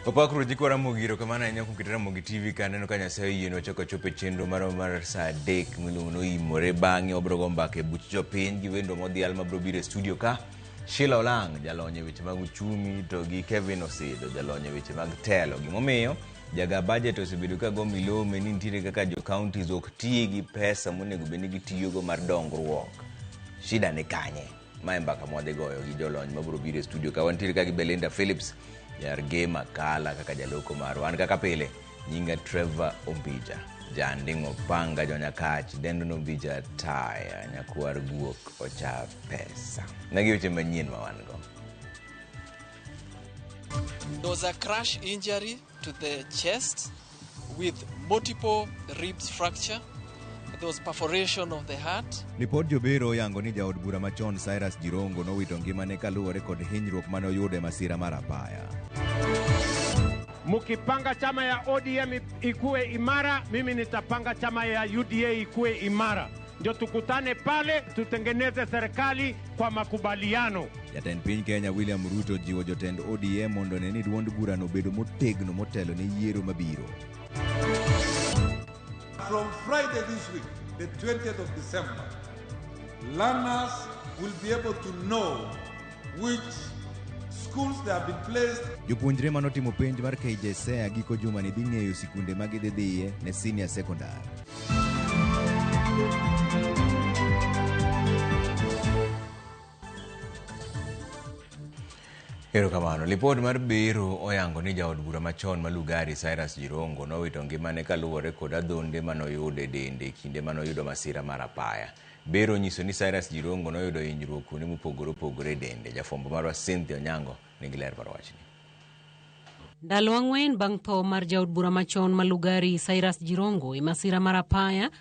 Opakuru jikwa Ramogi, erokamano ahinya kuom keto Ramogi TV ka aneno ka Nyasaye oyienwa chako chopo e chenro marwa mar saa 3 miluongo ni Oimore. Bang'e wabiro go mbaka e buch jopiny gi wendwa modhial mabiro biro e studio ka. Sheila Olang', jalony e weche mag uchumi, to gi Kevin Osido, jalony e weche mag telo. Gimomiyo jaga budget osebedo ka go milome ni nitiere kaka jo counties ok ti gi pesa monego bed ni gitiyogo mar dongruok. Shida ni kanye? Mae mbaka mwadhi goyo gi jolony mabiro biro e studio ka. Wantiere ka gi Belinda Phillips, nyar Gema Kala kaka jaloko marwa. An kaka pile, nyinga Trevor Ombija, janding'o panga jonyakach, dendo Nombija taya, nyakwar guok ocha pesa. Magi weche manyien ma wan go. There was a crash injury to the chest with multiple ribs fracture. There was perforation of the heart. Lipod jobero oyango ni jaod bura machon Cyrus Jirongo nowito ngimane kaluwore kod hinyruok mane oyudo e masira mar apaya. Mukipanga chama ya ODM ikuwe imara, mimi nitapanga chama ya UDA ikuwe imara, ndio tukutane pale tutengeneze serikali kwa makubaliano. Jatend piny Kenya William Ruto jiwo jotend ODM mondo one ni duond burano obedo motegno motelo ne yiero mabiro. From Friday this week, the 20th of December, learners will be able to know which schools they have been placed. Jopuonjre manotimo penj mar KJSEA giko jumani dhi ng'eyo sikunde ma gidhi dhiye ne senior secondary. Erokamano. Lipot mar bero oyango ni jaod bura machon ma Lugari Cyrus Jirongo nowito ngimane kaluwore kod adhonde manoyudo e dende e kinde manoyudo masira mar apaya. Bero onyiso ni Cyrus Jirongo noyudo hinyruok kuonde mopogore opogore e dende. Jafwambo marwa Cynthia Onyango nigi ler mar wachni. Ndalo 4 bang' tho mar jaod bura machon ma Lugari Cyrus Jirongo e masira mar apaya,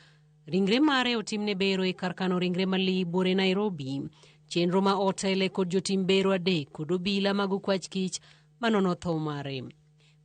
ringre mare otimne bero e kar kano ringre mali buore Nairobi. Chenro ma otele kod jotim bero 3 kod obila mag okwach kich manono tho mare.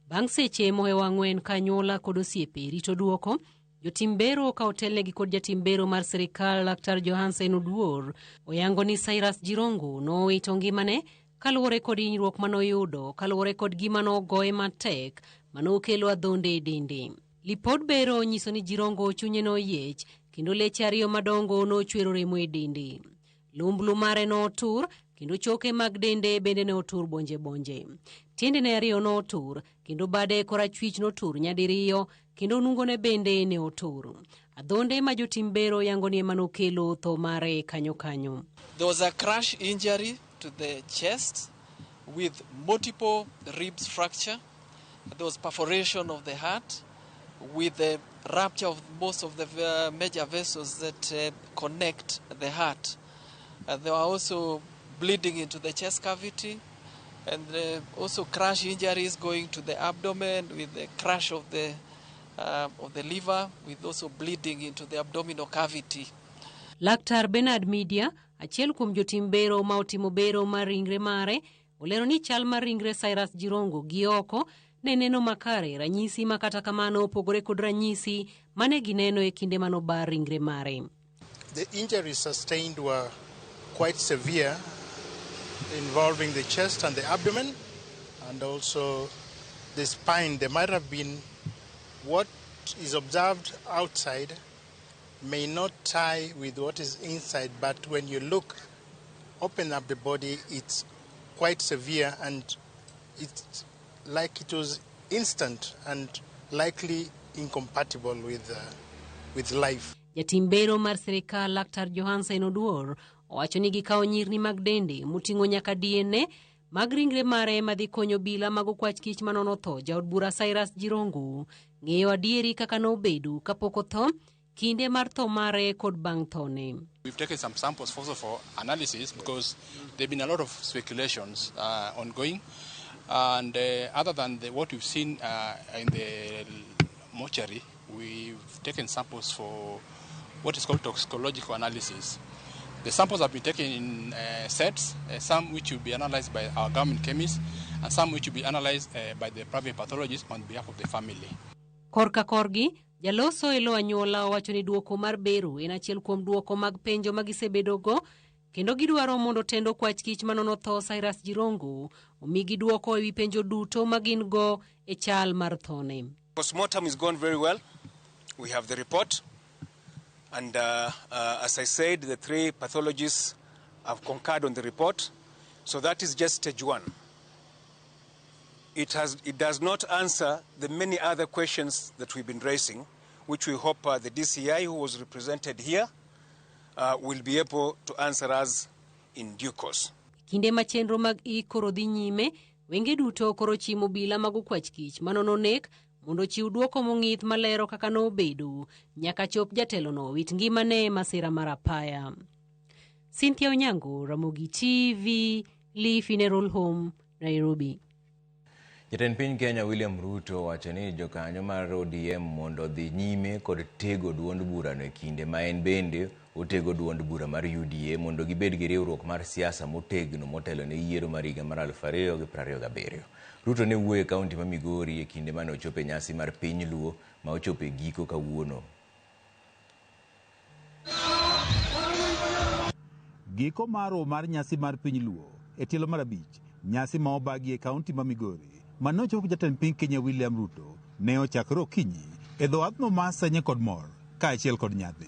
Bang' seche mohewo 4 ka anyuola kod osiepe rito duoko, jotim bero ka otelnegi kod jatim bero mar sirikal Laktar Johansen Oduor oyango ni Cyrus Jirongo nowito ngimane kaluwore kod hinyruok manoyudo kaluwore kod gima nogoye matek manokelo adhonde e dende. Lipod bero onyiso ni Jirongo chunye noyiech kendo leche 2 madongo nochwero remo e dende. Lumblu mare notur kendo choke mag dende bende ne otur bonje bonje. Tiendene 2 notur kendo bade korachwich notur nyadiriyo kendo nungone bende ne otur. Adhonde ma jotim bero yango ni ema nokelo tho mare kanyo kanyo. There was a crash injury to the chest with multiple ribs fracture. There was perforation of the heart with the rupture of most of the major vessels that connect the heart. There were also bleeding into the chest cavity and also crash injuries going to the abdomen with the crash of the liver with also bleeding into the abdominal cavity. Laktar Bernard Media, achiel kuom jotim bero ma otimo bero mar ringre mare, olero ni chal mar ringre Cyrus Jirongo gi oko ne neno makare, ranyisi ma kata kamano opogore kod ranyisi mane gineno e kinde manobar ringre mare. The injuries sustained were quite severe, involving the chest and the abdomen, and also the spine. There might have been what is observed outside may not tie with what is inside, but when you look, open up the body, it's quite severe and it's like it was instant and likely incompatible with life. Jatim bero mar sirikal Laktar Johansen Oduor owacho ni gikawo nyirni mag dende moting'o nyaka DNA mag ringre mare madhi konyo obila mag okwach kich manono tho jaod bura Cyrus Jirongo ng'eyo adieri kaka nobedo kapok otho, kinde mar tho mare kod bang' thone. We've taken some samples also for analysis because there have been a lot of speculations ongoing, and other than what we've seen in the mortuary, we've taken samples for what is called toxicological analysis. The samples have been taken in sets, some which will be analyzed by our government chemists and some which will be analyzed by the private pathologist on behalf of the family. Korka korgi, jaloso e lo anyuola owacho ni duoko mar bero en achiel kuom duoko mag penjo ma gisebedogo Kendo gidwaro mondo tend okwach kich manono tho Cyrus Jirongo omigi dwoko ewi penjo duto ma gin go e chal mar thone. Postmortem is gone very well. We have the report. And as I said, the three pathologists have concurred on the report. So that is just stage one. It does not answer the many other questions that we've been raising, which we hope the DCI, who was represented here, will be able to answer us in due course. Kinde ma chenro mag ik koro dhi nyime, wenge duto koro chimo obila mag okwach kich manono nek mondo ochiw dwoko mong'ith malero kaka nobedo nyaka chop jatelono wit ngimane e masira mar apaya. Cynthia Onyango, Ramogi TV, Lee Funeral Home, Nairobi. Jatend piny Kenya William Ruto owacho ni jokanyo mar ODM mondo odhi nyime kod tego duond burano e kinde ma en bende otego duond bura mar UDA mondo gibed gi riwruok mar siasa motegno motelo ne yiero mar higa mar 2027. Ruto ne wuoyo e kaunti ma Migori e kinde mane ochopo e nyasi mar piny Luo ma ochopo e giko kawuono. Giko mar romo mar nyasi mar piny Luo e tielo mar 5, nyasi ma obagi e kaunti ma Migori mane ochopo jatend piny Kenya William Ruto ne ochakore okinyi e dho wath no mar Senye kod mor kaachiel kod nyadhi.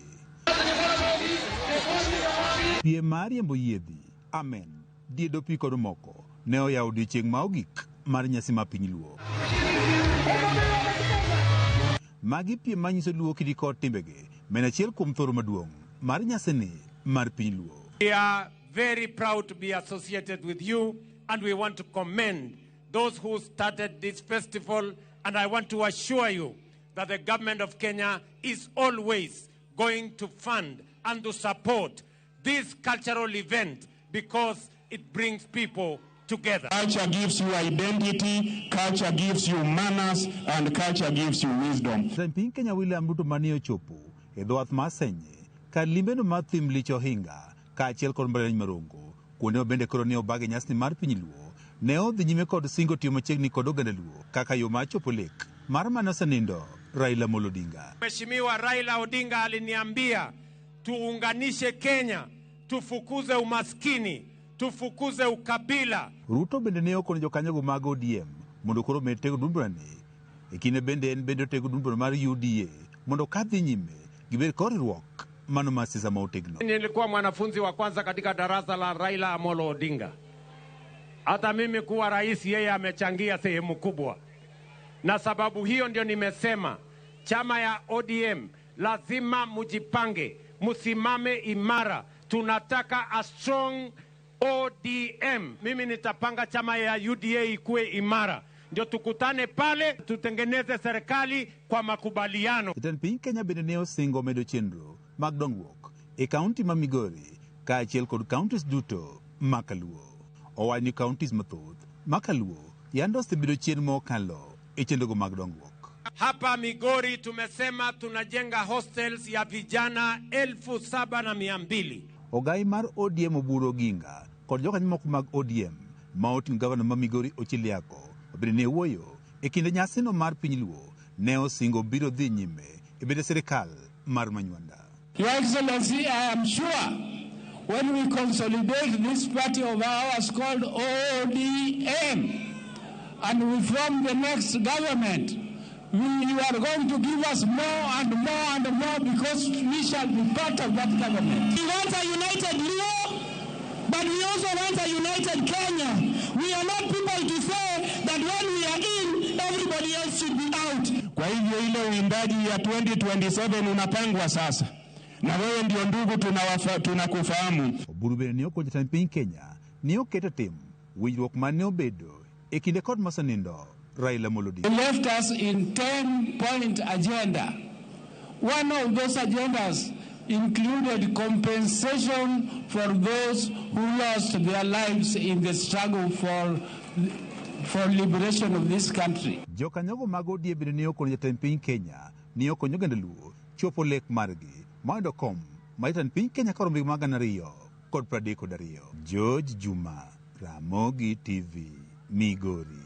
Piem mar riembo yiedhi, amen, diedo pi kod moko ne oyawo odiechieng' ma ogik mar nyasi mar piny Luo. Magi piem manyiso Luo kidi kod timbegi ma en achiel kuom thoro maduong' mar nyasini mar piny Luo. We are very proud to be associated with you, and we want to commend those who started this festival, and I want to assure you that the government of Kenya is always going to fund and to support this cultural event because it brings people together. Culture gives you identity, culture gives you manners, and culture gives you wisdom. Jatend piny Kenya William Ruto mane ochopo e dho wath mar Senye kar limbeno mar thim Lich Ohinga kaachiel kod mbalariany ma Rongo kuonde ma bende koro ne obag e nyasini mar piny Luo ne odhi nyime kod singo tiyo machiegni kod oganda Luo kaka yo mar chopo lek mar mane osenindo Raila Amolo Odinga. Mheshimiwa Raila Odinga aliniambia tuunganishe Kenya, tufukuze umaskini, tufukuze ukabila. Ruto bende ne okono jokanyogo mag ODM mondo koro omed tego duond burani. E kinde bende en bende otego duond bura mar UDA mondo kadhi nyime gibed kod riwruok mano mar siasa ma otegno. Nilikuwa mwanafunzi wa kwanza katika darasa la Raila Amolo Odinga. Hata mimi kuwa rais, yeye amechangia sehemu kubwa, na sababu hiyo ndio nimesema chama ya ODM lazima mujipange, musimame imara. Tunataka a strong ODM. Mimi nitapanga chama ya UDA ikuwe imara, ndio tukutane pale tutengeneze serikali kwa makubaliano. Jatend piny Kenya bende ne osingo medo chenro mag dongruok e kaunti ma Migori kaachiel kod counties duto ma Kaluo. Owacho ni counties mathoth ma Kaluo yande osebedo chien mokalo e chenrogo mag dongruok. Hapa Migori tumesema tunajenga hostels ya vijana 7,200. Ogai mar ODM Oburu Oginga kod jokanyo moko mag ODM ma oting'o gavana ma Migori Ochilo Ayacko bende ne wuoyo e kinde nyasino mar piny Luo ne osingo biro dhi nyime e bedo sirikal mar Manywanda. Your Excellency, I am sure when we consolidate this party of ours called ODM and we form the next government, you are going to give us more and more and more because we shall be part of that government. We want a united Luo, but we also want a united Kenya. We are not people to say that when we are in, everybody else should be out. Kwa hivyo ile uimbaji ya 2027 unapangwa sasa, na wewe ndio ndugu tunakufahamu. Oburu bende ne okonyo jatend piny Kenya ne oketo tim winjruok mane obedo e kinde kod mosenindo Raila Amolo Odinga. He left us in 10-point agenda. One of those agendas included compensation for those who lost their lives in the struggle for liberation of this country. Jokanyogo mag ODM bende ne okonyo jatend piny Kenya ne okonyo oganda Luo chopo lek margi ma yudo kom mar jatend piny Kenya ka oromo higa mar 2032. George Juma, Ramogi TV, Migori.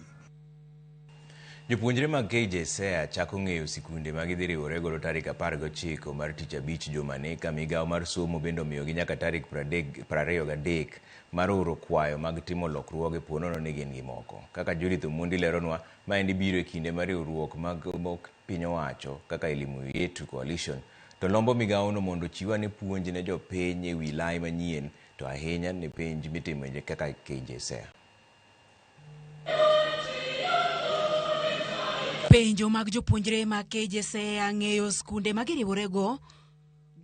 Jopuonjre mag KJSEA chako ng'eyo sikunde ma gidhi riwore godo tarik 19 mar tich abich jumani ka migawo mar somo bende omiyogi nyaka tarik 23 mar oro kwayo mag timo lokruoge ponono ni gin gi moko. Kaka Judith Omondi leronwa, maendi biro e kinde ma riwruok mag piny owacho kaka Elimu Yetu Coalition to lombo migawono mondo ochiw ane puonj ne jopiny e wi lai manyien to ahinya ne penj mitimo kaka KJSEA. Penjo mag jopuonjre mag KJSEA ng'eyo skunde ma giriworego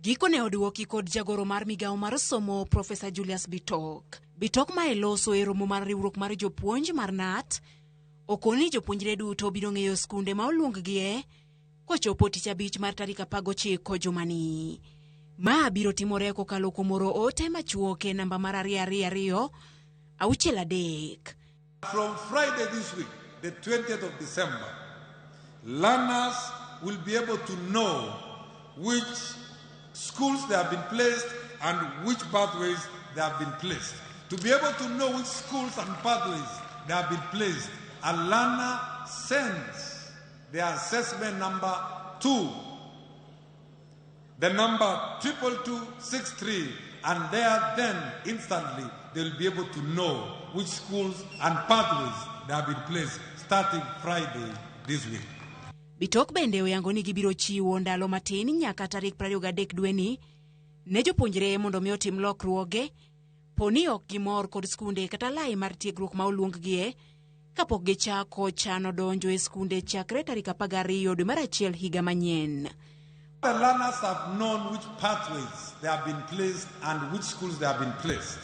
gikone odwoki kod jagoro mar migawo mar somo Profesa Julius Bitok. Bitok ma eloso e romo mar riwruok mar jopuonj mar KNUT okoni jopuonjre duto biro ng'eyo skunde ma oluonggie kochopo tich abich mar tarik 19 jumani. Ma biro timore kokalo kuom oro ote machuok e namba mar 222 63. From Friday this week, the 20th of December, learners will be able to know which schools they have been placed and which pathways they have been placed. To be able to know which schools and pathways they have been placed, a learner sends their assessment number 2, the number 22263, and there then instantly they will be able to know which schools and pathways they have been placed starting Friday this week. Bitok bende oyango ni gibiro chiwo ndalo matin nyaka tarik 23 dweni ne jopuonjre mondo mi otim lokruoge poni ok gimor kod skunde kata lai mar tiegruok ma oluonggie kapok gichako chano donjo e skunde chakre tarik 12 dwe mar achiel higa manyien. The learners have known which pathways they have been placed and which schools they have been placed.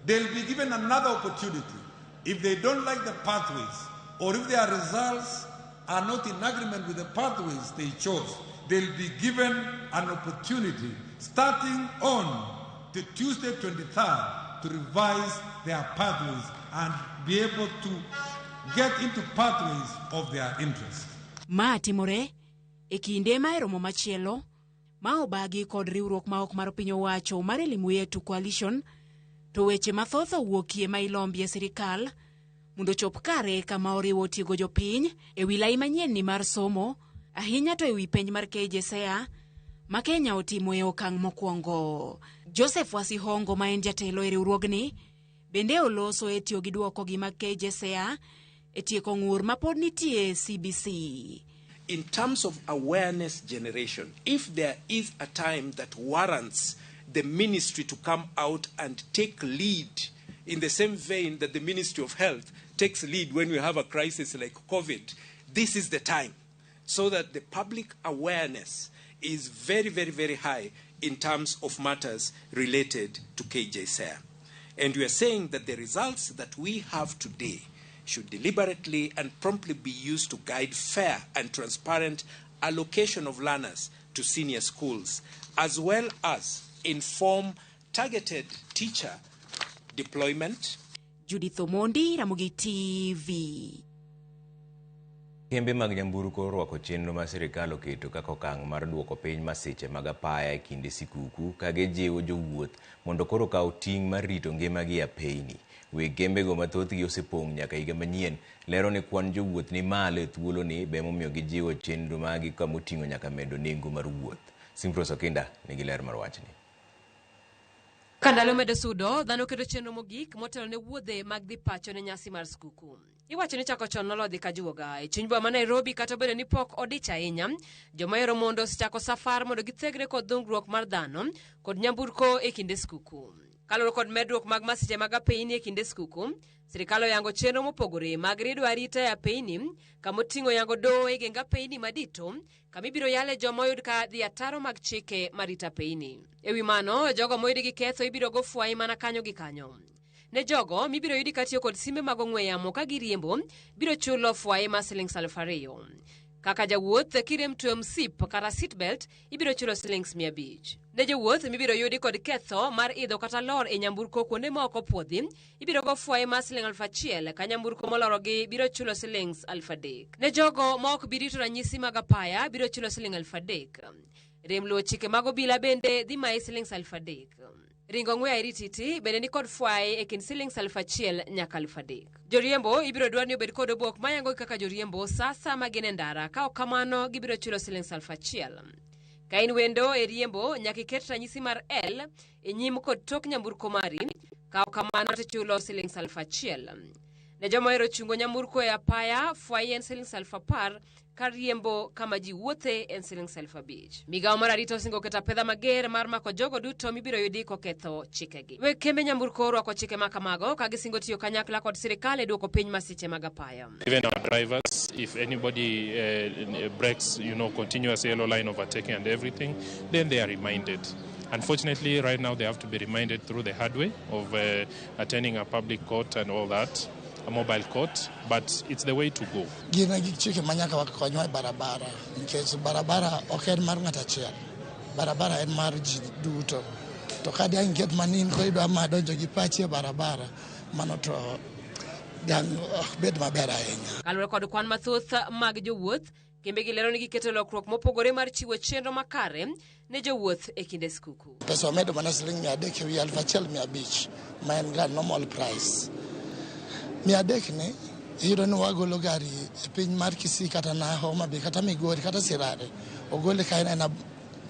They'll be given another opportunity. If they don't like the pathways, or if their results are not in agreement with the pathways they chose, they'll be given an opportunity starting on the Tuesday 23rd to revise their pathways and be able to get into pathways of their interest. Ma timore e kinde ma e romo machielo ma obagi kod riwruok ma ok mar piny owacho mar Elimu Yetu Coalition to weche mathoth owuokie ma ilombie sirikal mondo ochop kare kama oriwo tiego jopiny e wi lai manyien ni mar somo ahinya to e wi penj mar KJSEA ma Kenya otimo e okang' mokwongo. Joseph Wasihongo ma en jatelo e riwruogni bende oloso e tiyo gi dwokogi mag KJSEA e tieko ng'ur ma pod nitie CBC. In terms of awareness generation, if there is a time that warrants the ministry to come out and take lead in the same vein that the Ministry of Health takes lead when we have a crisis like COVID, this is the time, so that the public awareness is very, very, very high in terms of matters related to KJSEA. And we are saying that the results that we have today should deliberately and promptly be used to guide fair and transparent allocation of learners to senior schools, as well as inform targeted teacher deployment. Judith Omondi, Ramogi TV. Kembe mag nyamburko orwako chenro ma sirikal oketo kaka okang' mar duoko piny masiche mag apaya e kinde sikuku ka gijiwo jowuoth mondo koro okaw ting' mar rito ngimagi e apeyni. Weg kembego ma thothgi osepong' nyaka higa manyien lero ni kwan jowuoth ni malo e thuoloni be emomiyo gijiwo chenro magi kamoting'o nyaka medo nengo mar wuoth. Simfros Okinda nigi ler mar wachni. Ka ndalo medo sudo, dhano keto chenro mogik motelo ne wuodhe mag dhi pacho ne nyasi mar skuku. Iwacho ni chako chon nolodhi ka juoga. E chuny boma ma Nairobi kata obedo ni pok odich ahinya, joma ohero mondo osechako safar mondo githegre kod dhungruok mar dhano kod nyamburko e kinde skuku. Kaluwore kod medruok mag masiche mag apeyni e kinde skuku, sirikal oyango chenro mopogore mag riedo arita e apeyni kamoting'o yango doho e geng apeyni madito kama ibiro yale joma oyud ka dhi ataro mag chike marito apeyni. E wi mano, jogo moyudi gi ketho ibiro go fwai mana kanyo gi kanyo. Ne jogo mibiro yudi katiyo kod simbe mag ong'we yamo ka giriembo biro chulo fwai mar siling 2,000. Kaka jawuoth kirem tweyo msip kata seatbelt ibiro chulo siling 500. Ne jowuoth mibiro yudi kod ketho mar idho kata lor e nyamburko kuonde ma ok opuodhi ibiro go fwai mar siling 1,000 ka nyamburko molorogi biro chulo siling 3,000. Ne jogo ma ok bi rito ranyisi mag apaya biro chulo siling 3,000. Rem luwo chike mag obila bende dhi mayi siling 3,000. Ringo ng'we airititi bende nikod fwai e kind siling 1000 nyaka 3000. Joriembo ibiro dwar ni obed kod obok mayango kaka joriembo sa ma gin e ndara, ka ok kamano gibiro chulo siling 1000. Ka in wendo e riembo, nyaka iket ranyisi mar L e nyim kod tok nyamburko mari, ka ok kamano to ichulo siling 1000. Ne joma ohero chungo nyamburko e apaya, fwai en siling 10,000 kar riembo kama ji wuothe en siling 5,000. Migawo mar arita osingo keto apedha mager mar mako jogo duto mibiro yudi koketho chikegi. Weg kembe nyamburko orwako chike ma kamago ka gisingo tiyo kanyakla kod sirikal e duoko piny masiche mag apaya. Even our drivers, if anybody breaks, continuous yellow line overtaking and everything, then they are reminded. Unfortunately, right now they have to be reminded through the hard way of attending a public court and all that, a mobile court, but it's the way to go. Gin e gik chike ma nyaka wakonywa e barabara nikech barabara ok en mar ng'ato achiel, barabara en mar ji duto. To ka dang' iket mana in koro idwa ma donjo gi pachi e barabara, mano to dang' ok bed maber ahinya. Kaluwore kod kwan mathoth mag jowuoth, kembe gi lero ni giketo lokruok mopogore mar chiwo chenro makare ne jowuoth e kinde skuku. Pesa wamedo mana siling 300 ewi 1500 ma en ga normal price. 300 ni iyudo ni wagolo gari e piny mar Kisii kata na Homa Bay kata Migori kata Sirare, ogole ka en aena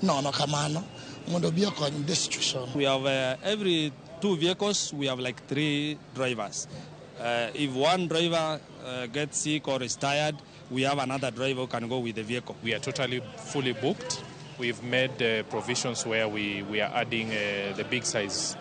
nono kamano mondo obi okony the situation. We have every 2 vehicles, we have like 3 drivers. If one driver gets sick or is tired, we have another driver who can go with the vehicle. We are totally fully booked. We've made provisions where we are adding the big size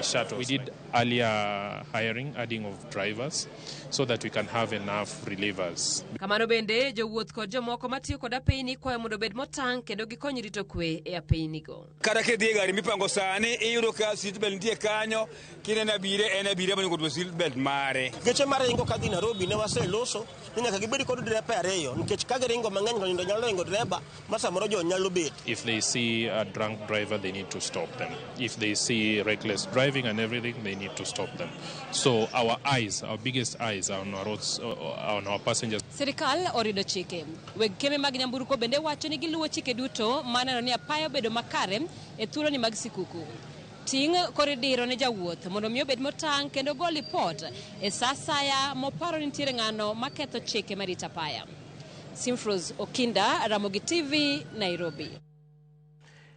shuttles. We did earlier hiring, adding of drivers, so that we can have enough relievers. Kamano bende, jowuoth kod jomoko matiyo kod apeyni kwayo mondo obed motang' kendo gikony rito kwe e apeynigo. Kata kidhi e gari mipango sani, iyudo ka seat belt nitie kanyo, kineno abiria en abiria monego otwe seat belt mare. Geche maringo kadhi Nairobi ne waseloso ni nyaka gibed kod dereba 2 nikech ka giringo mang'eny to nindo nyalo ringo dereba ma samoro jo nyalo bet. If they see a drunk driver, they need to stop them. If they see reckless driving and everything, they need to stop them. So our eyes, our biggest eyes are on our roads, on our passengers. Sirikal orido chike. Weg kembe mag nyamburko bende wacho ni giluwo chike duto maneno ni apaya obedo makare e thuoloni mag sikuku. Ting' kod idiro ne jawuoth mondo mi obed motang' kendo go lipot e sa asaya moparo ni nitiere ng'ano maketho chike marito apaya. Simfros Okinda, Ramogi TV, Nairobi.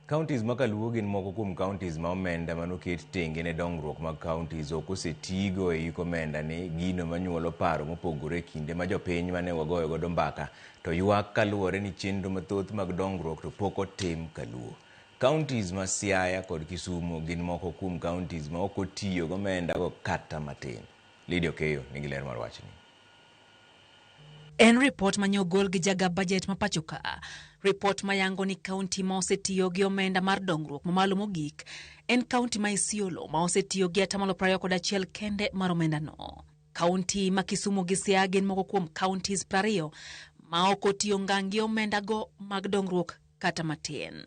Counties ma kaluo gin moko kuom counties ma omenda manoket tenge ne dongruok mag counties ok osetigo e yik omenda ni gino manyuolo paro mopogore e kinde ma jopiny mane wagoyo godo mbaka to ywak kaluwore ni chenro mathoth mag dongruok to pok otim kaluo. Counties ma Siaya kod Kisumu gin moko kuom counties ma ok otiyo gi omenda go kata matin. Lydia Okeyo nigi ler mar wachni. En ripot mane ogol gi jaga budget ma pacho ka. Ripot mayango ni kaunti ma osetiyo gi omenda mar dongruok mamalo mogik en kaunti ma Isiolo ma osetiyo gi 21% kende mar omendano. Kaunti ma Kisumu gi Siaya gin moko kuom counties 20 ma ok otiyo ngang' gi omendago mag dongruok kata matin.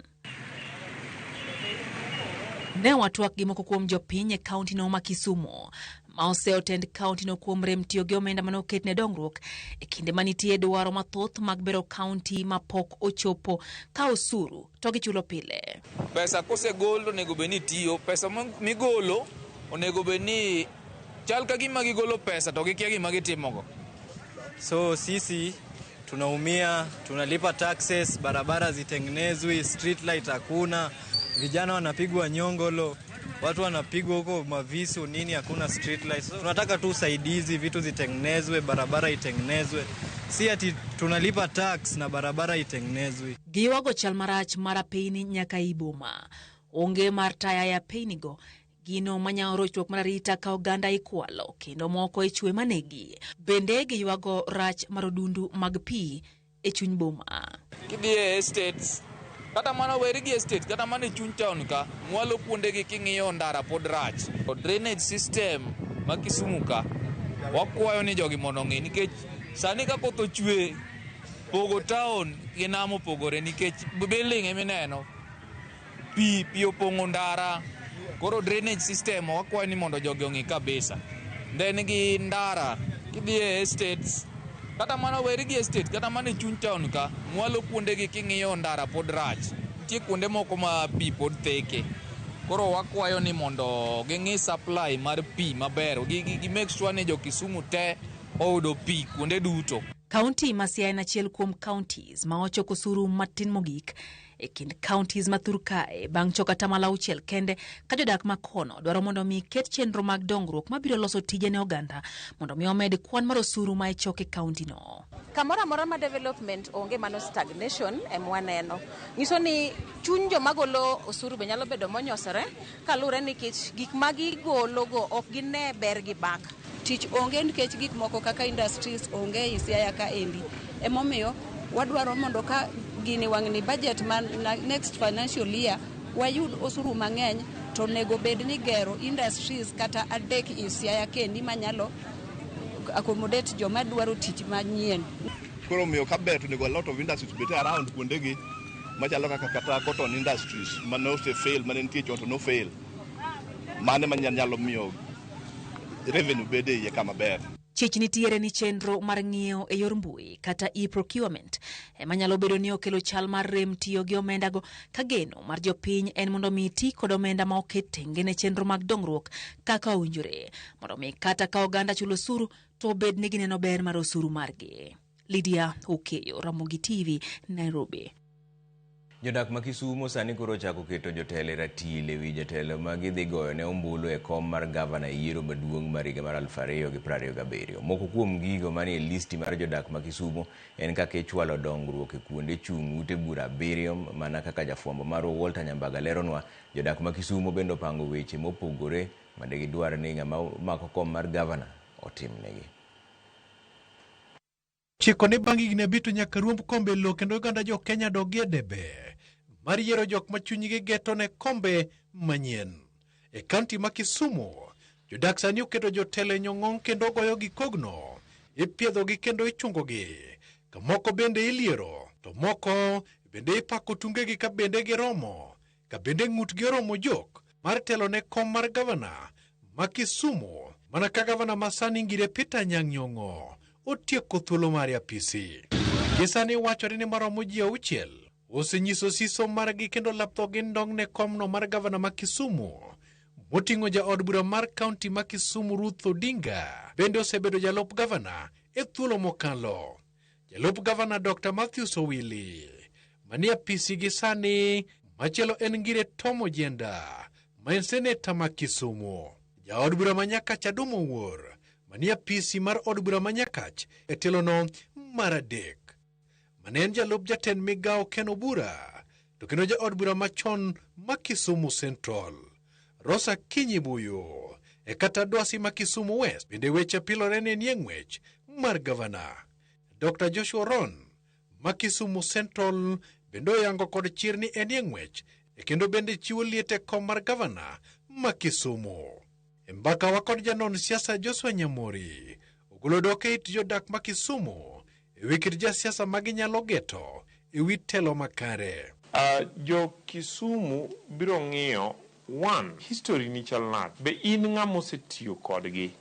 Ne watwak gi moko kuom jopiny e kaunti no ma Kisumu ma oseotend kaunti no kuom rem tiyo gi omenda mane oket ne dongruok e kinde manitie dwaro mathoth mag bero kaunti ma pok ochopo ka osuru to gichulo pile. Pesa kosegol to onego bed ni tiyo, pesa migolo onego bed ni chal ka gima gigolo pesa to gikia gima gitimogo. So sisi tunaumia, tunalipa taxes, barabara zitengenezwi, street light hakuna, vijana wanapigwa nyongolo, watu wanapigwa huko mavisu nini, hakuna street light. So, tunataka tu usaidizi, vitu zitengenezwe, barabara itengenezwe. Si ati tunalipa tax na barabara itengenezwe. Giwago chal marach mar apeyni nyaka ei boma. Onge mar taya e apeynigo, gino manyawo rochruok mar arita ka oganda ikwalo kendo moko ichwe manegi. Bende giywago rach mar odundu mag pi e chuny boma. Kidhi e estates, kata mana weri gi estate, kata mana e chuny town ka, mwalo kuondegi king'iyo ndara pod rach. Drainage system ma Kisumu ka, wakwayo ni jogi mondo ong'i nikech sani ka koth ochwe, pogo town gi nam opogore nikech building emineno, pi opong'o ndara. Koro drainage system wakwayo ni mondo jogi ong'i kabisa. Then gi ndara, kidhi e estates, kata mana weri gi estate, kata mana e chuny town ka, mwalo kuondegi king'iyo ndara pod rach. Nitie kuonde moko ma pi pod theke. Koro wakwayo ni mondo ging'i supply mar pi maber, gi make sure ni jo Kisumu te oyudo pi kuonde duto. Kaunti ma Siaya en achiel kuom counties ma ochoko osuru matin mogik e kind counties ma thur kae bang' choko atamalo auchiel kende ka jodak ma kono dwaro mondo mi ket chenro mag dongruok mabiro loso tije ne oganda mondo mi omed kwan mar osuru ma ichoko e kaunti no. Kamoro amora ma development onge, mano stagnation ema waneno. Nyiso ni chuny joma golo osuru be nyalo bedo monyosore kaluwore nikech gik ma gigolo go ok gine ber gi back. Tich onge nikech gik moko kaka industries onge ei Siaya kaendi. Emomiyo wadwaro mondo ka gini wang'ni budget ma next financial year wayud osuru mang'eny to onego bed ni gero industries kata adek i Siaya kendi manyalo accommodate joma dwaro tich manyien. Koro omiyo ka ber to onego a lot of industries bed around kuondegi machalo kaka kata cotton industries mane ose fail mane nitie chon to no fail. Mano ema nyalo miyo revenue bede iye kama ber. Chich nitiere ni chenro mar ng'iewo e yor mbui kata e-procurement ema nyalo bedo ni okelo chal mar rem tiyo gi omendago ka geno mar jopiny en mondo mi ti kod omenda ma oket tenge ne chenro mag dongruok kaka owinjore mondo mi kata ka oganda chulo osuru to obed ni gineno ber mar osuru margi. Lydia Okeyo, Ramogi TV, Nairobi. Jodak ma Kisumo sani koro ochako keto jotelo e ratil ewi jatelo ma gidhi goyo ne ombulu e kom mar gavana e yiero maduong' mar higa mar 2027. Moko kuom gigo manie listi mar jodak ma Kisumo en kaka ichwalo dongruok e kuonde chung' ute bura 7 mana kaka jafwambo marwa Walter Nyambaga leronwa. Jodak ma Kisumo bende opango weche mopogore made gidwar ni ng'ama mako kom mar gavana otimnegi. Chiko ni bang' higni abich to nyaka ruomb kombe lo kendo oganda jo Kenya dogi e debe mar yiero jok ma chunygi geto ne kombe manyien. E kaunti ma Kisumu, jodak sani oketo jotelo e nyong'ong' kendo goyogi kogno, ipiedhogi kendo ichungogi. Kamoko bende iliero, to moko bende ipako tungegi ka bende giromo, ka bende ng'utgi oromo jok mar telo ne kom mar gavana ma Kisumu, mana ka gavana ma sani Ngire Peter Anyang' Nyong'o otieko thuolo mare apisi. Gi sani wachore ni maromo ji 6 osenyiso siso margi kendo lapthogi ndong' ne komno mar gavana ma Kisumu moting'o jaod bura mar kaunti ma Kisumu Ruth Odinga bende osebedo jalup gavana e thuolo mokalo. Jalup gavana Dr. Matthews Owili manie apisi gi sani, machielo en Ngire Tom Ojienda ma en seneta ma Kisumu. Jaod bura ma Nyakach Adum Owuor manie apisi mar od bura ma Nyakach e telono mar 3. Mane en jalup jatend migawo Ken Obura to kendo jaod bura machon ma Kisumu Central. Rosa Kinyi Buyu e kata dwasi ma Kisumu West bende weche pilore ne nie ng'wech mar gavana. Dr. Joshua Ron ma Kisumu Central bende oyango kod chir ni enie ng'wech e kendo bende chiwo liet e kom mar gavana ma Kisumu. E mbaka wa kod janon siasa Joshua Nyamori ogolo dok e it jodak ma Kisumu e wi kit jasiasa ma ginyalo geto e wi telo makare. Jo Kisumu biro ng'iyo one history ni chal nade, be in ng'ama osetiyo kodgi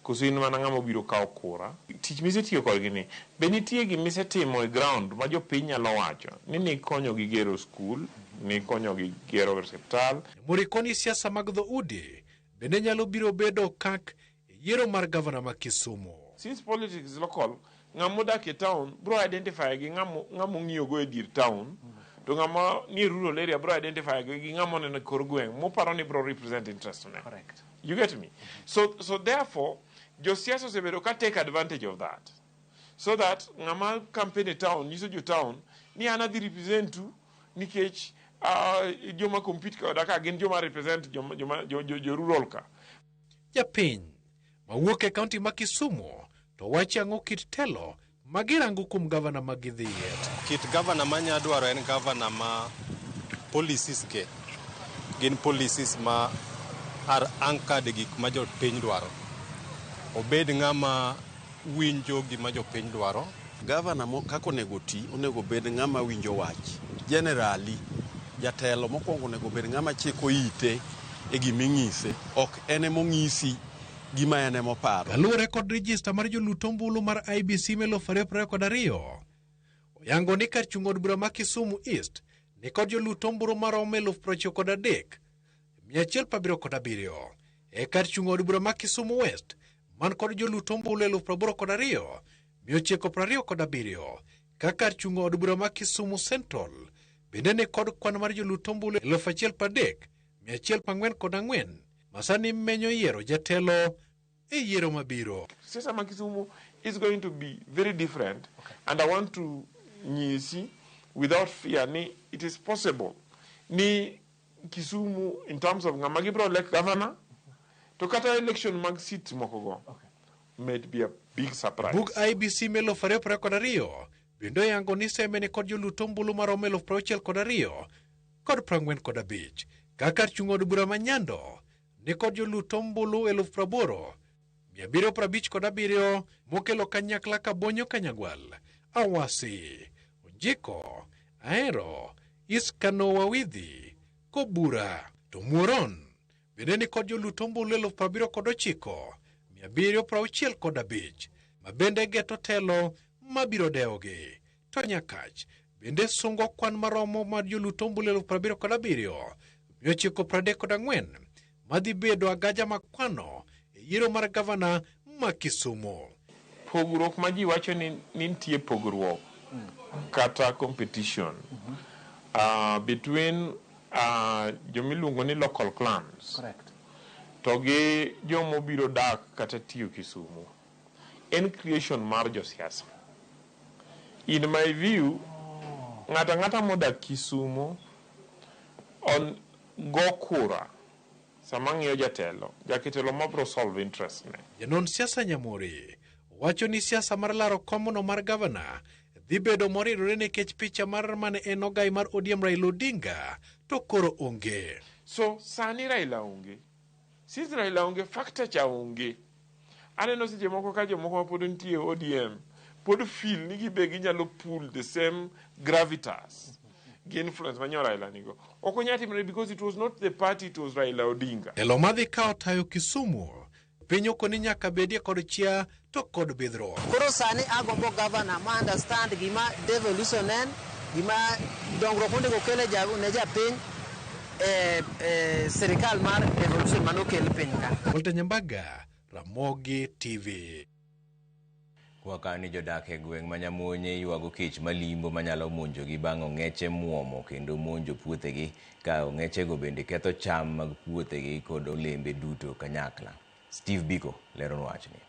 koso in mana ng'ama obiro kawo kura. Tich misetiyo kodgi ni be nitie gima isetimo e ground ma jopiny nyalo wacho ni nikonyogi gero skul, nikonyogi gero osiptal. Nyamori koni siasa mag dhoudi bende nyalo biro bedo kak e yiero mar gavana ma Kisumu. Since politics is local, ng'ama odak e town bro identify gi ng'ama ong'iyogo e dier town, to ng'ama nie rural area bro identify gi ng'ama oneno e kor gweng' moparo ni bro represent interest ne. Correct. You get me? So therefore, josiasa osebedo ka take advantage of that. So that ng'ama campaign e town nyiso jo town ni an adhi represent u nikech joma compete koda ka gin joma represent jo rural ka. Japiny mawuok e kaunti ma Kisumu to wacho ang'o kit telo ma girango kuom gavana ma gidhiye? Kit gavana ma anya dwaro en gavana ma policies ge gin policies ma are anchored e gik ma jopiny dwaro. Obed ng'ama winjo gima jopiny dwaro. Gavana kaka onego ti, onego bed ng'ama winjo wach. Generally, jatelo mokwongo onego bed ng'ama chiko ite e giming'ise. Ok en emong'isi gima en emoparo. Kaluwore kod rejista mar jolut ombulu mar IEBC 2022, oyango ni kar chung' od bura ma Kisumu East ni kod jolut ombulu maromo 93,000 177 e kar chung' od bura ma Kisumu West man kod jolut ombulu 82,927 ka kar chung' od bura ma Kisumu Central bende ni kod kwan mar jolut ombulu 1,003,144 masani menyo yiero jatelo e yiero mabiro. Siasa ma Kisumu is going to be very different. Okay. And I want to nyisi without fear ni it is possible ni Kisumu in terms of ng'ama gibiro elect governor to kata election mag seats moko go may be a big surprise. Bug IEBC me 2022 bende oyango ni Seme ni kod jolut ombulu maromo 62,045 ka kar chung' od bura ma Nyando ni kod jolut ombulu 80,757 mokelo kanyakla Kabonyo Kanyagwal, Awasi, Onjiko, Ahero, Iskano Wawidhi, Kobura to Muoron bende ni kod jolut ombulu 79,765 ma bende geto telo mabiro dewogi. To Nyakach bende sungo kwan maromo mar jolut ombulu 77,934 madhi bedo agaja makwano e yiero mar gavana ma Kisumu. Pogruok ma ji wacho ni nitie pogruok kata competition between jomiluongo ni local clans. Correct. To gi jomobiro dak kata tiyo Kisumu en creation mar josiasa. In my view, ng'ato ang'ata modak Kisumu on go kura sama ng'iyo jatelo, jatelo mabro solve interest ne. Janon siasa Nyamori wacho ni siasa mar laro komno mar gavana dhi bedo moridore nikech picha mar mane en ogai mar ODM Raila Odinga to koro onge. So sani Raila onge. Since Raila onge, factor cha onge. Aneno seche moko ka jomoko ma pod nitie ODM pod feel ni gibe ginyalo pull the same gravitas gi influence ma nyo Raila nigo. Ok onyal timore because it was not the party, it was Raila Odinga. Telo madhi kawo tayo Kisumu piny oko ni nyaka bedie kod chia to kod bidhruok. Koro sani agombo governor ma understand gima devolution en, gima dongruok monego okel ne japiny e sirikal mar devolution manokel piny ka. Walter Nyambaga, Ramogi TV. Kwa kani jodak e gweng' ma Nyamonye ywago kech malimbo manyalo monjogi bang' ong'eche muomo kendo monjo puothegi ka ong'echego bende ketho cham mag puothegi kod olembe duto kanyakla. Steve Biko leronwa wachni.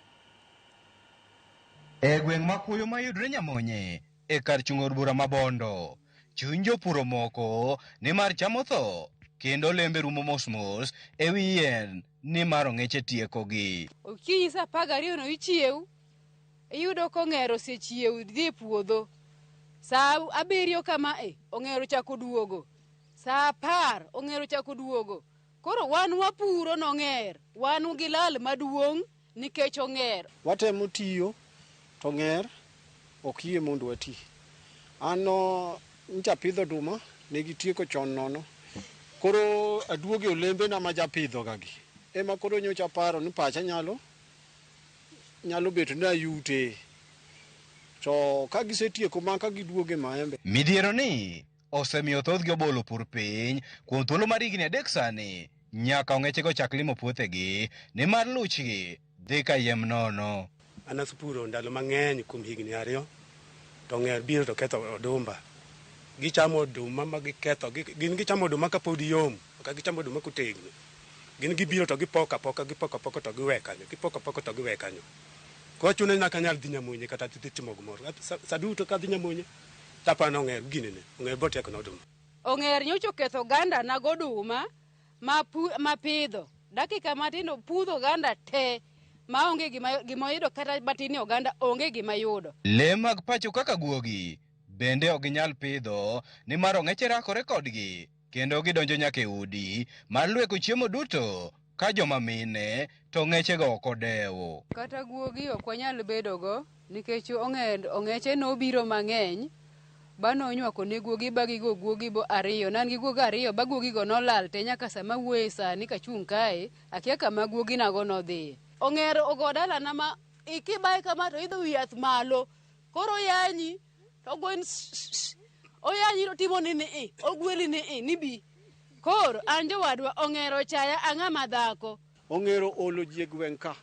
E gweng' ma Kuyo mayudore Nyamonye e kar chung' od bura ma Bondo, chuny jopur omoko nimar cham otho kendo olembe rumo mos mos e wi yien nimar ong'eche tiekogi. Okinyi saa 12 no ichiew, iyudo kong'er osechiew dhi e puodho. Saa 7 kama ong'er ochako duogo. Saa 10 ong'er ochako duogo. Koro wan wapuro nong'er, wan gi lal maduong' nikech ong'er. Watemo tiyo to ng'er ok yie mondo wati. An ncha pidho oduma, ne gitieko chon nono. Koro aduogo e olembena ma japidho gagi. Ema koro nyocha aparo ni pacha nyalo bet ni ayute. To ka gisetieko ma ka giduogo e maembe. Midhiero ni osemiyo thothgi obolo pur piny kuom thuolo mar higni 3 sani nyaka ong'echego chak limo puothegi nimar luchgi dhi kayiem nono. An asepuro ndalo mang'eny kuom higni 2 to ng'er biro to ketho odumba. Gichamo oduma ma giketho, gin gichamo oduma kapod yom, ka gichamo oduma kotegno. Gin gibiro to gipoko apoka, gipoko apoka to giwe kanyo, gipoko apoka to giwe kanyo. Koro chuno ni nyaka anyal dhi Nyamonye kata dhi timo gimoro. Sa duto ka adhi Nyamonye, tapano ong'er ginene, ong'er botieko na oduma. Ong'er nyocha oketho oganda na goduma mapidho. Dakika matin opudho oganda te maonge gima oyudo kata matin ni oganda onge gima yudo. Le mag pacho kaka guogi bende ok ginyal pidho nimar ong'eche rakore kodgi kendo gidonjo nyaka e udi mar lweko chiemo duto ka joma mine to ong'echego ok odewo. Kata guogi ok wanyal bedogo nikech ong'eche nobiro mang'eny ba nonywako ne guogi ba gigo guogi bo 2. Ne an gi guogi 2 ba guogigo nolal te nyaka sama awuoye sani kachung' kae akia kama guogi nago nodhiye. Ong'er ogo dalana ma ikibaye kama to idho wi yath malo. Koro oyanyi to ogoni oyanyi to otimo ni ni ogweli ni ni bi. Koro an jowadwa ong'ero chaya ang'ama dhako. Ong'ero olo ji e gweng' ka.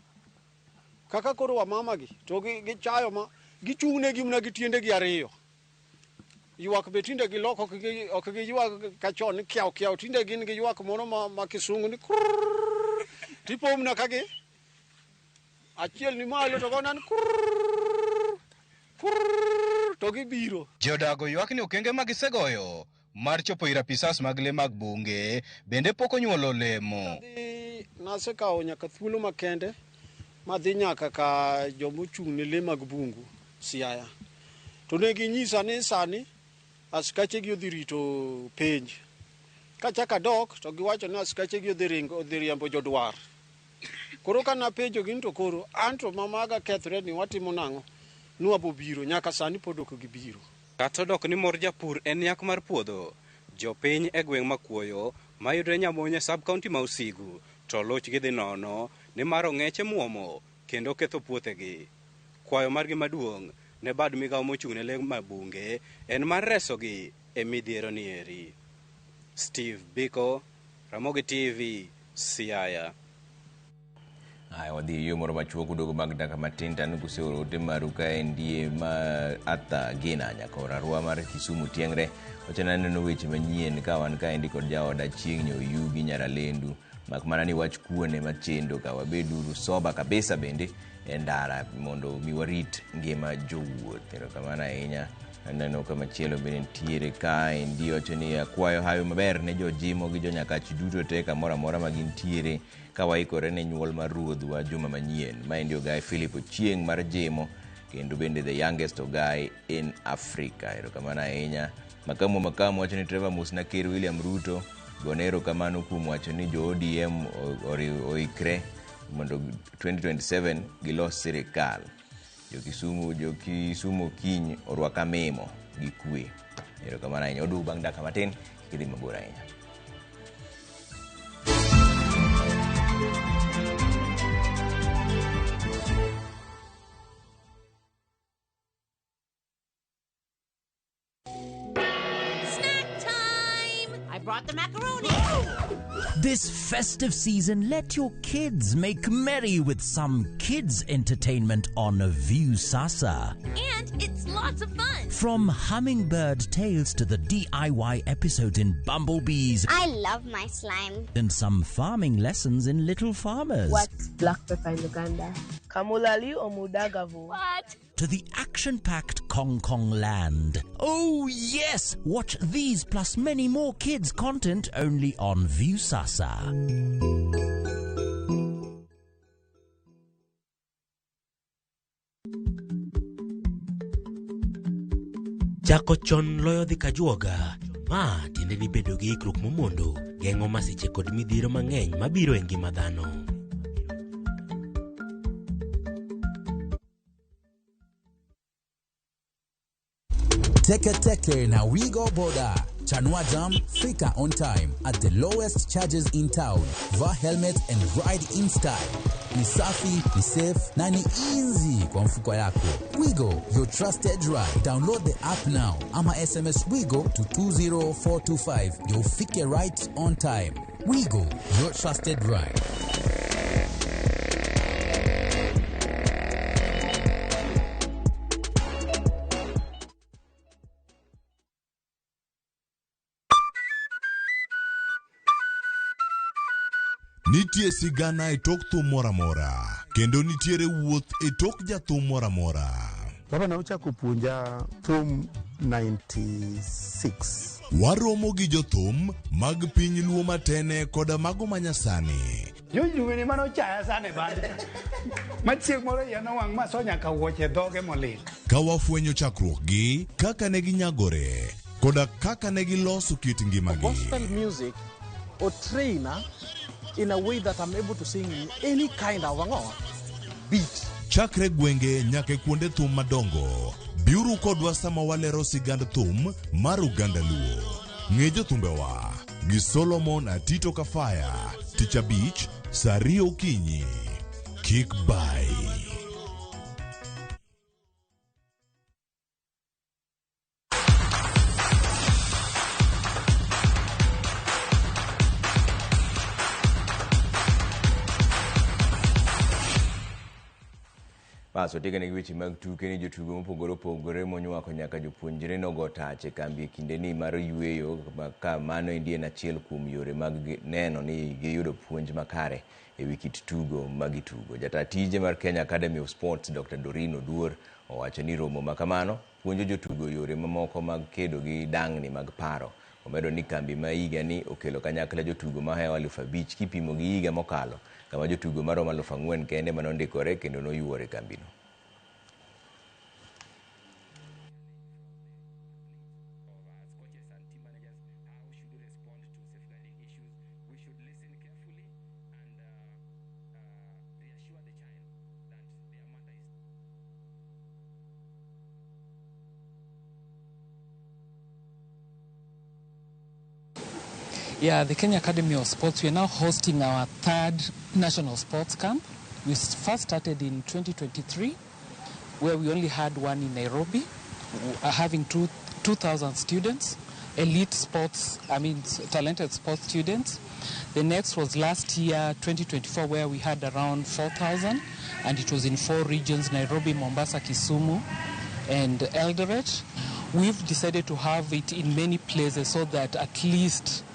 Kaka koro wamama gi to gichayo ma gichung' negi mana gi tiendegi ariyo. Ywak be tinde giloko ok giywag kachon ni kiew kiew, tinde gin gi ywak moro ma kisungu ni kurr, tipomna ka gi achiel ni malo to gonan kurr, kurr, to gibiro. Jodago ywak ni okenge ma gisegoyo mar chopo ir apisas mag le mag bunge bende pok onyuolo olemo. Nasekawo nyaka thuolo makende madhi nyaka ka jomochung' ne le mag bungu Siaya. To ne ginyisa ni sani askache gi odhi rito penj. Kachako adok to giwacho ni askache gi odhi ringo, odhi riembo jodwar. Koro ka napenjo gi ni to koro an to mamaga kethre ni watimo nang'o? Nwabo biro nyaka sani pod ok gibiro. Kata odok ni mor japur en nyak mar puodho, jopiny e gweng' Makuoyo mayudre Nyamonye sub-county ma Usigu to luchgi dhi nono nimar ong'eche muomo kendo ketho puothegi. Kwayo margi maduong' ne bad migawo mochung' ne le mag bunge en mar resogi e midhiero ni eri. Steve Biko, Ramogi TV, Siaya. Aya, wadhi e yo moro machuok udogo mag dakika matin to aneno kuseoro ote maru kaendie ma Arthur Gina nyakor Arua mar Kisumu Tieng're wacho ni aneno weche manyien ka wan kaendi kod jaoda Chieng' Nyoyugi Nyaralendu mak mana ni wach kuon ema chendo ka wabeduru soba kabisa bende e ndara mondo mi warit ngima jowuoth. Erokamano ahinya. Aneno ka machielo bende nitiere kaendi wacho ni akwayo hawi maber ne jojimo gi jonyakach duto te kamoro amora ma gintiere ka waikore ne nyuol mar ruodhwa juma manyien. Maendi Ogai Philip Ochieng' mar Jimo kendo bende the youngest Ogai in Africa. Erokamano ahinya. Makamu Makamu wacho ni Trevor mosna Ker William Ruto gone erokamano kuom wacho ni jo ODM oikre mondo 2027 gilos sirikal. Jo Kisumu kiny orwaka mimo gi kwe. Erokamano ahinya. Waduogo bang' dakika matin kik idhi mabor ahinya. Snack time! I brought the macaroni. This festive season, let your kids make merry with some kids entertainment on Viusasa. And it's lots of fun. From Hummingbird Tales to the DIY episodes in Bumblebees I love my slime. and some farming lessons in Little Farmers. What's black pepper in Uganda? Kamulali or Mudagavu? What? To the action-packed Kong Kong Land. Oh yes! Watch these plus many more kids content only on Viusasa. Chako chon loyo dhi kajuoga. Ma tiende ni bedo gi ikruok momondo geng'o masiche kod midhiero mang'eny mabiro e ngima dhano. Teke Teke na Wigo Boda. Chanua Jam, fika on time at the lowest charges in town. Vaa helmet and ride in style. Ni safi, ni safe na ni easy kwa mfuko yako. Wigo, your trusted ride. Download the app now ama SMS Wigo to 20425 ndio ufike right on time. Wigo, your trusted ride. Nitie sigana e tok thum moro amora kendo nitiere wuoth e tok jathum moro amora. Baba ne ochako puonja thum 96. Waromo gi jothum mag piny luo matene koda mago manyasani. Jojuweni mane ochaya sana e band. Ma chieng' moro iya nowang' ma so nyaka wuoche dhoge molil. Ka wafwenyo chakruokgi, kaka ne ginyagore, koda kaka ne giloso kit ngimagi. Gospel music or trainer in a way that I'm able to sing in any kind of ang'o beat. Chakre gwenge nyaka e kuonde thum madongo, biuru kodwa sama walero sigand thum mar oganda Luo. Ng'e jothumbewa gi Solomon Atito Kafaya, tich abich, saa 2 okinyi. Kik bai. Bas watikane gi weche mag tuke ni jotugo mopogore opogore monywako nyaka jopuonjre nogo tach e kambi e kindeni mar yweyo ka mano endi en achiel kuom yore mag neno ni giyudo puonj makare e wi kit tugo ma gitugo. Jata tije mar Kenya Academy of Sports Dr. Doreen Oduor owacho ni romo ma kamano puonjo jotugo yore mamoko mag kedo gi dang'ni mag paro. Omedo ni kambi ma higa ni okelo kanyakla jotugo mahewo 5,000 kipimo gi higa mokalo kama jotugo maromo 4,000 kende manondikore kendo noyuoro e kambino. Yeah, the Kenya Academy of Sports, we are now hosting our third national sports camp. We first started in 2023, where we only had one in Nairobi, having 2,000 students, elite sports, I mean, talented sports students. The next was last year, 2024, where we had around 4,000, and it was in 4 regions, Nairobi, Mombasa, Kisumu, and Eldoret. We've decided to have it in many places so that at least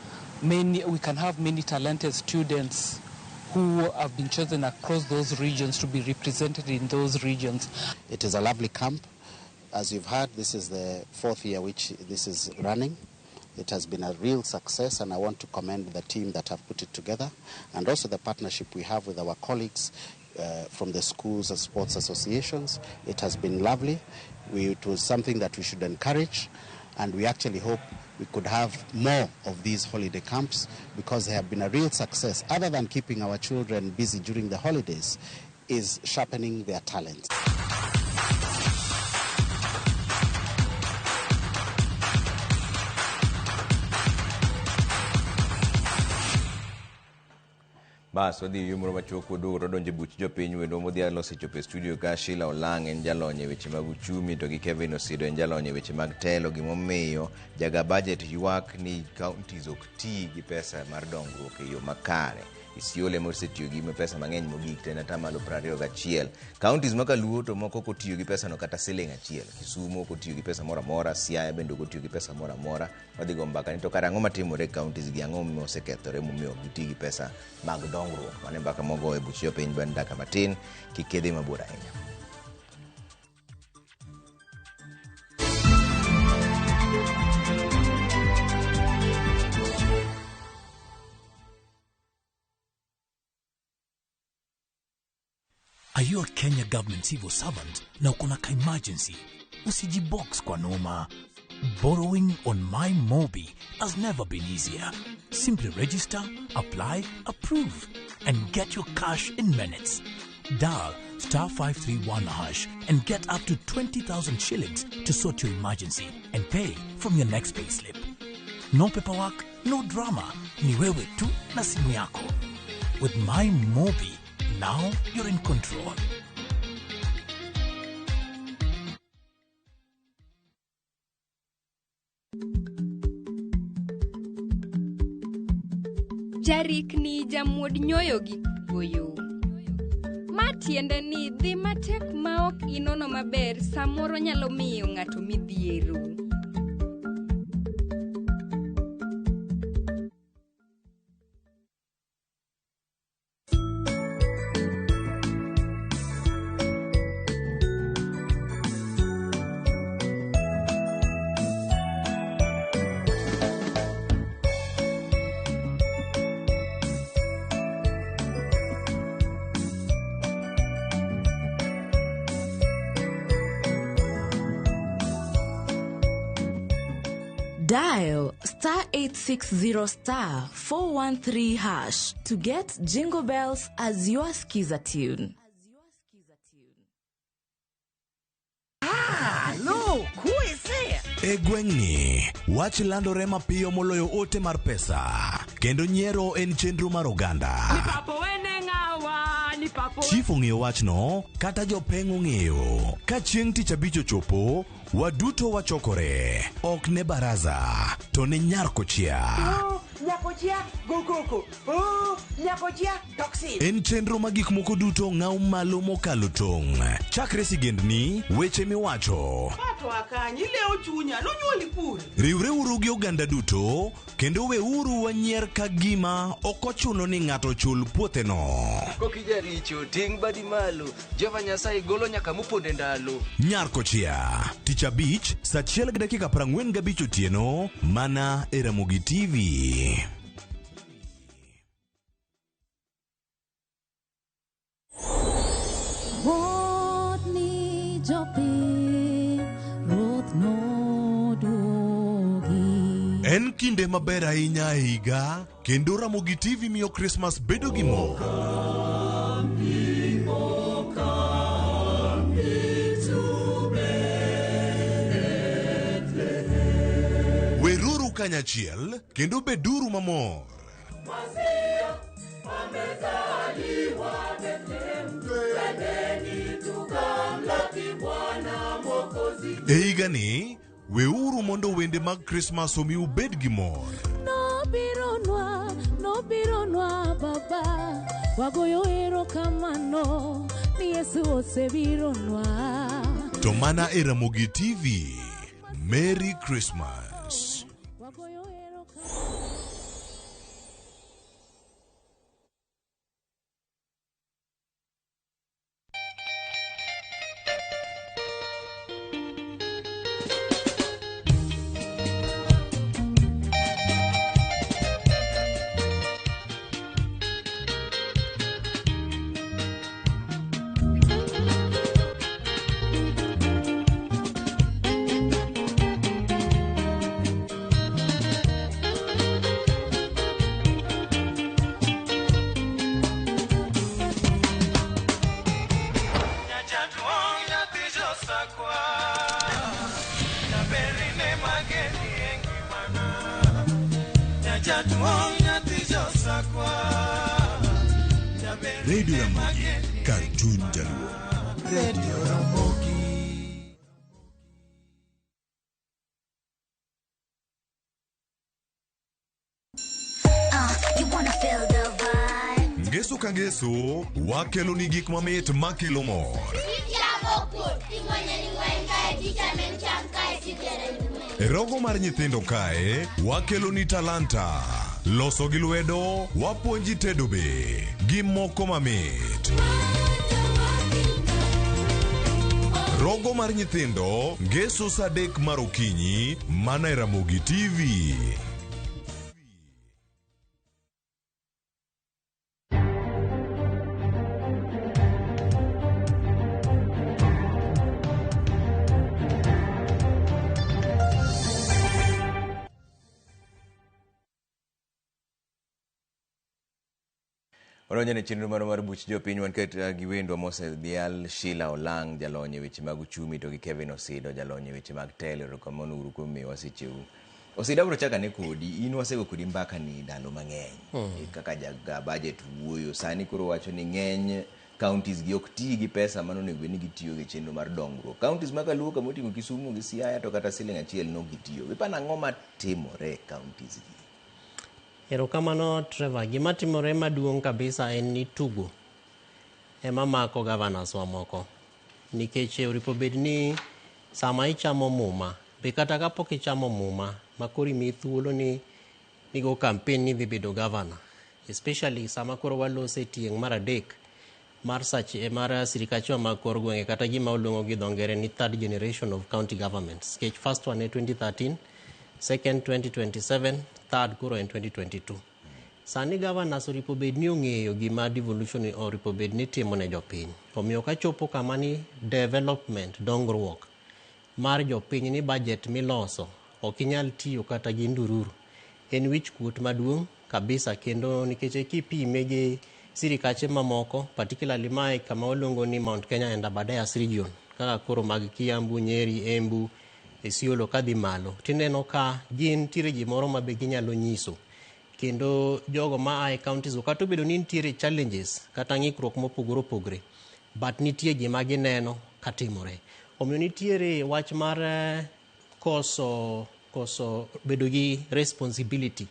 we can have many talented students who have been chosen across those regions to be represented in those regions. It is a lovely camp. As you've heard, this is the 4th year which this is running. It has been a real success, and I want to commend the team that have put it together, and also the partnership we have with our colleagues from the schools and sports associations. It has been lovely. It was something that we should encourage, and we actually hope we could have more of these holiday camps because they have been a real success. Other than keeping our children busy during the holidays, is sharpening their talents. Bas wadhi yo moro machuok waduogo to donjo e buch jopiny wendo modhialo osechopo e studio ka Sheila Olang' en jalony e weche mag uchumi to gi Kevin Osido en jalony e weche mag telo. Gimomiyo jaga budget ywak ni counties ok ti gi pesa mar dongruok e yo makare. Isiolo ema osetiyo gi pesa mang'eny mogik to en 21%. Counties ma kaluo to moko ok otiyo gi pesano kata siling' achiel. Kisumu ok otiyo gi pesa moro amora, Siaya bende ok otiyo gi pesa moro amora. Wadhi go mbaka ni to kara ang'o matimore e counties gi, ang'o mosekethore momiyo ok giti gi pesa mag dongruok. Mano e mbaka mogo e buch jopiny bang' dakika matin, kik idhi mabor ahinya. Are you a Kenya government civil servant na uko na ka emergency? Usijibox kwa noma. Borrowing on MyMobi has never been easier. Simply register, apply, approve, and get your cash in minutes. Dial star 531# and get up to 20,000 shillings to sort your emergency and pay from your next payslip. No paperwork, no drama. Ni wewe tu na simu yako. With MyMobi, now you're in control. Jarikni jamuod nyoyo gi goyo. Ma tiende ni dhi matek ma ok inono maber samoro nyalo miyo ng'ato midhiero. Dial star 860 star 413 hash to get Jingle Bells as your skiza tune. Look, who is there? E gweng'ni, wach landore mapiyo moloyo ote mar pesa, kendo nyiero en chenro mar oganda. Chief ong'eyo wachno, kata jopeng' ong'eyo. Ka chieng' tich abich ochopo, waduto wachokore. Ok ne baraza, to ne nyar kochia. Nyakochia go koko. Oh, nyakochia toxin. En chenro ma gik moko duto ng'aw malo mokalo tong'. Chakre sigendni, weche miwacho. Pato akanyi ilewo chunya nonyuoli pur. Riwreuru gi oganda duto kendo weuru wanyier ka gima ok ochuno ni ng'ato chul puotheno. Kokijaricho ting' badi malo Jehova Nyasaye golo nyaka moponde ndalo. Nyarkochia, tich abich, saa 1:45 otieno, mana e Ramogi TV. Ruoth ni jopiny, Ruoth noduogi. En kinde maber ahinya e higa kendo Ramogi TV miyo Christmas bedo gi mor. Weruru kanyachiel kendo beduru mamor. E higani, weuru mondo wende mag Christmas omi ubed gi mor. Nobironwa, nobironwa baba, wagoyo erokamano ni Yesu osebironwa. To mana e Ramogi TV. Merry Christmas. Wagoyo erokamano. Radio Ramogi, kar chuny Jaluo. Radio Ramogi. You wanna feel the vibe. Ngeso ka ngeso, wakelo ni gik mamit makelo mor. E rogo mar nyithindo kae, wakelo ni talanta. Loso gi lwedo, wapuonji tedo be, gi moko mamit. Rogo mar nyithindo, ngeso saa 3 mar okinyi, mana e Ramogi TV. Wadonjo ne chenro marwa mar buch jopiny wan kata gi wendwa mosedhial Sheila Olang' jalony e weche mag uchumi to gi Kevin Osido jalony e weche mag telo. Erokamano uru kuom miyowa secheu. Osido abiro chako ane kodi, in wasego kodi mbaka ni ndalo mang'eny kaka jaga budget wuoyo sani koro wacho ni ng'eny counties gi ok tii gi pesa mano onego bed ni gitiyo gi chenro mar dongruok. Counties ma kaluo kamoting'o Kisumu gi Siaya to kata siling achiel nok gitiyo. Iparo ang'o matimore e counties gi? Erokamano Trevor, gima timore maduong' kabisa en ni tugo ema mako governors wa moko. Nikech oripo bed ni sama ichamo muma, be kata kapok ichamo muma, ma koro imiyi thuolo ni nigo campaign ni idhi bedo governor. Especially sama koro walose tieng' mar adek mar sache mar sirikachwa mag kor gwenge kata gima waluongo gi dho ngere ni third generation of county governments. Nikech first one e 2013, second 2027, third koro en 2022. Sani governors oripo bed ni ong'eyo gima devolution oripo bed ni timo ne jopiny. Omiyo kachopo kama ni development, dongruok mar jopiny ni budget miloso ok inyal tiyo kata gi ndururu. En wich kuot maduong' kabisa kendo nikech kipime gi sirikache mamoko particularly mae kama waluongo ni Mount Kenya and Aberdares region kaka koro mag Kiambu, Nyeri, Embu, Isiolo kadhi malo tineno ka gin nitiere gimoro ma be ginyalo nyiso kendo jogo ma ae counties go kata obedo ni nitiere challenges kata ng'ikruok mopogore opogore but nitie gima gineno katimore. Omiyo nitiere wach mar koso bedo gi responsibility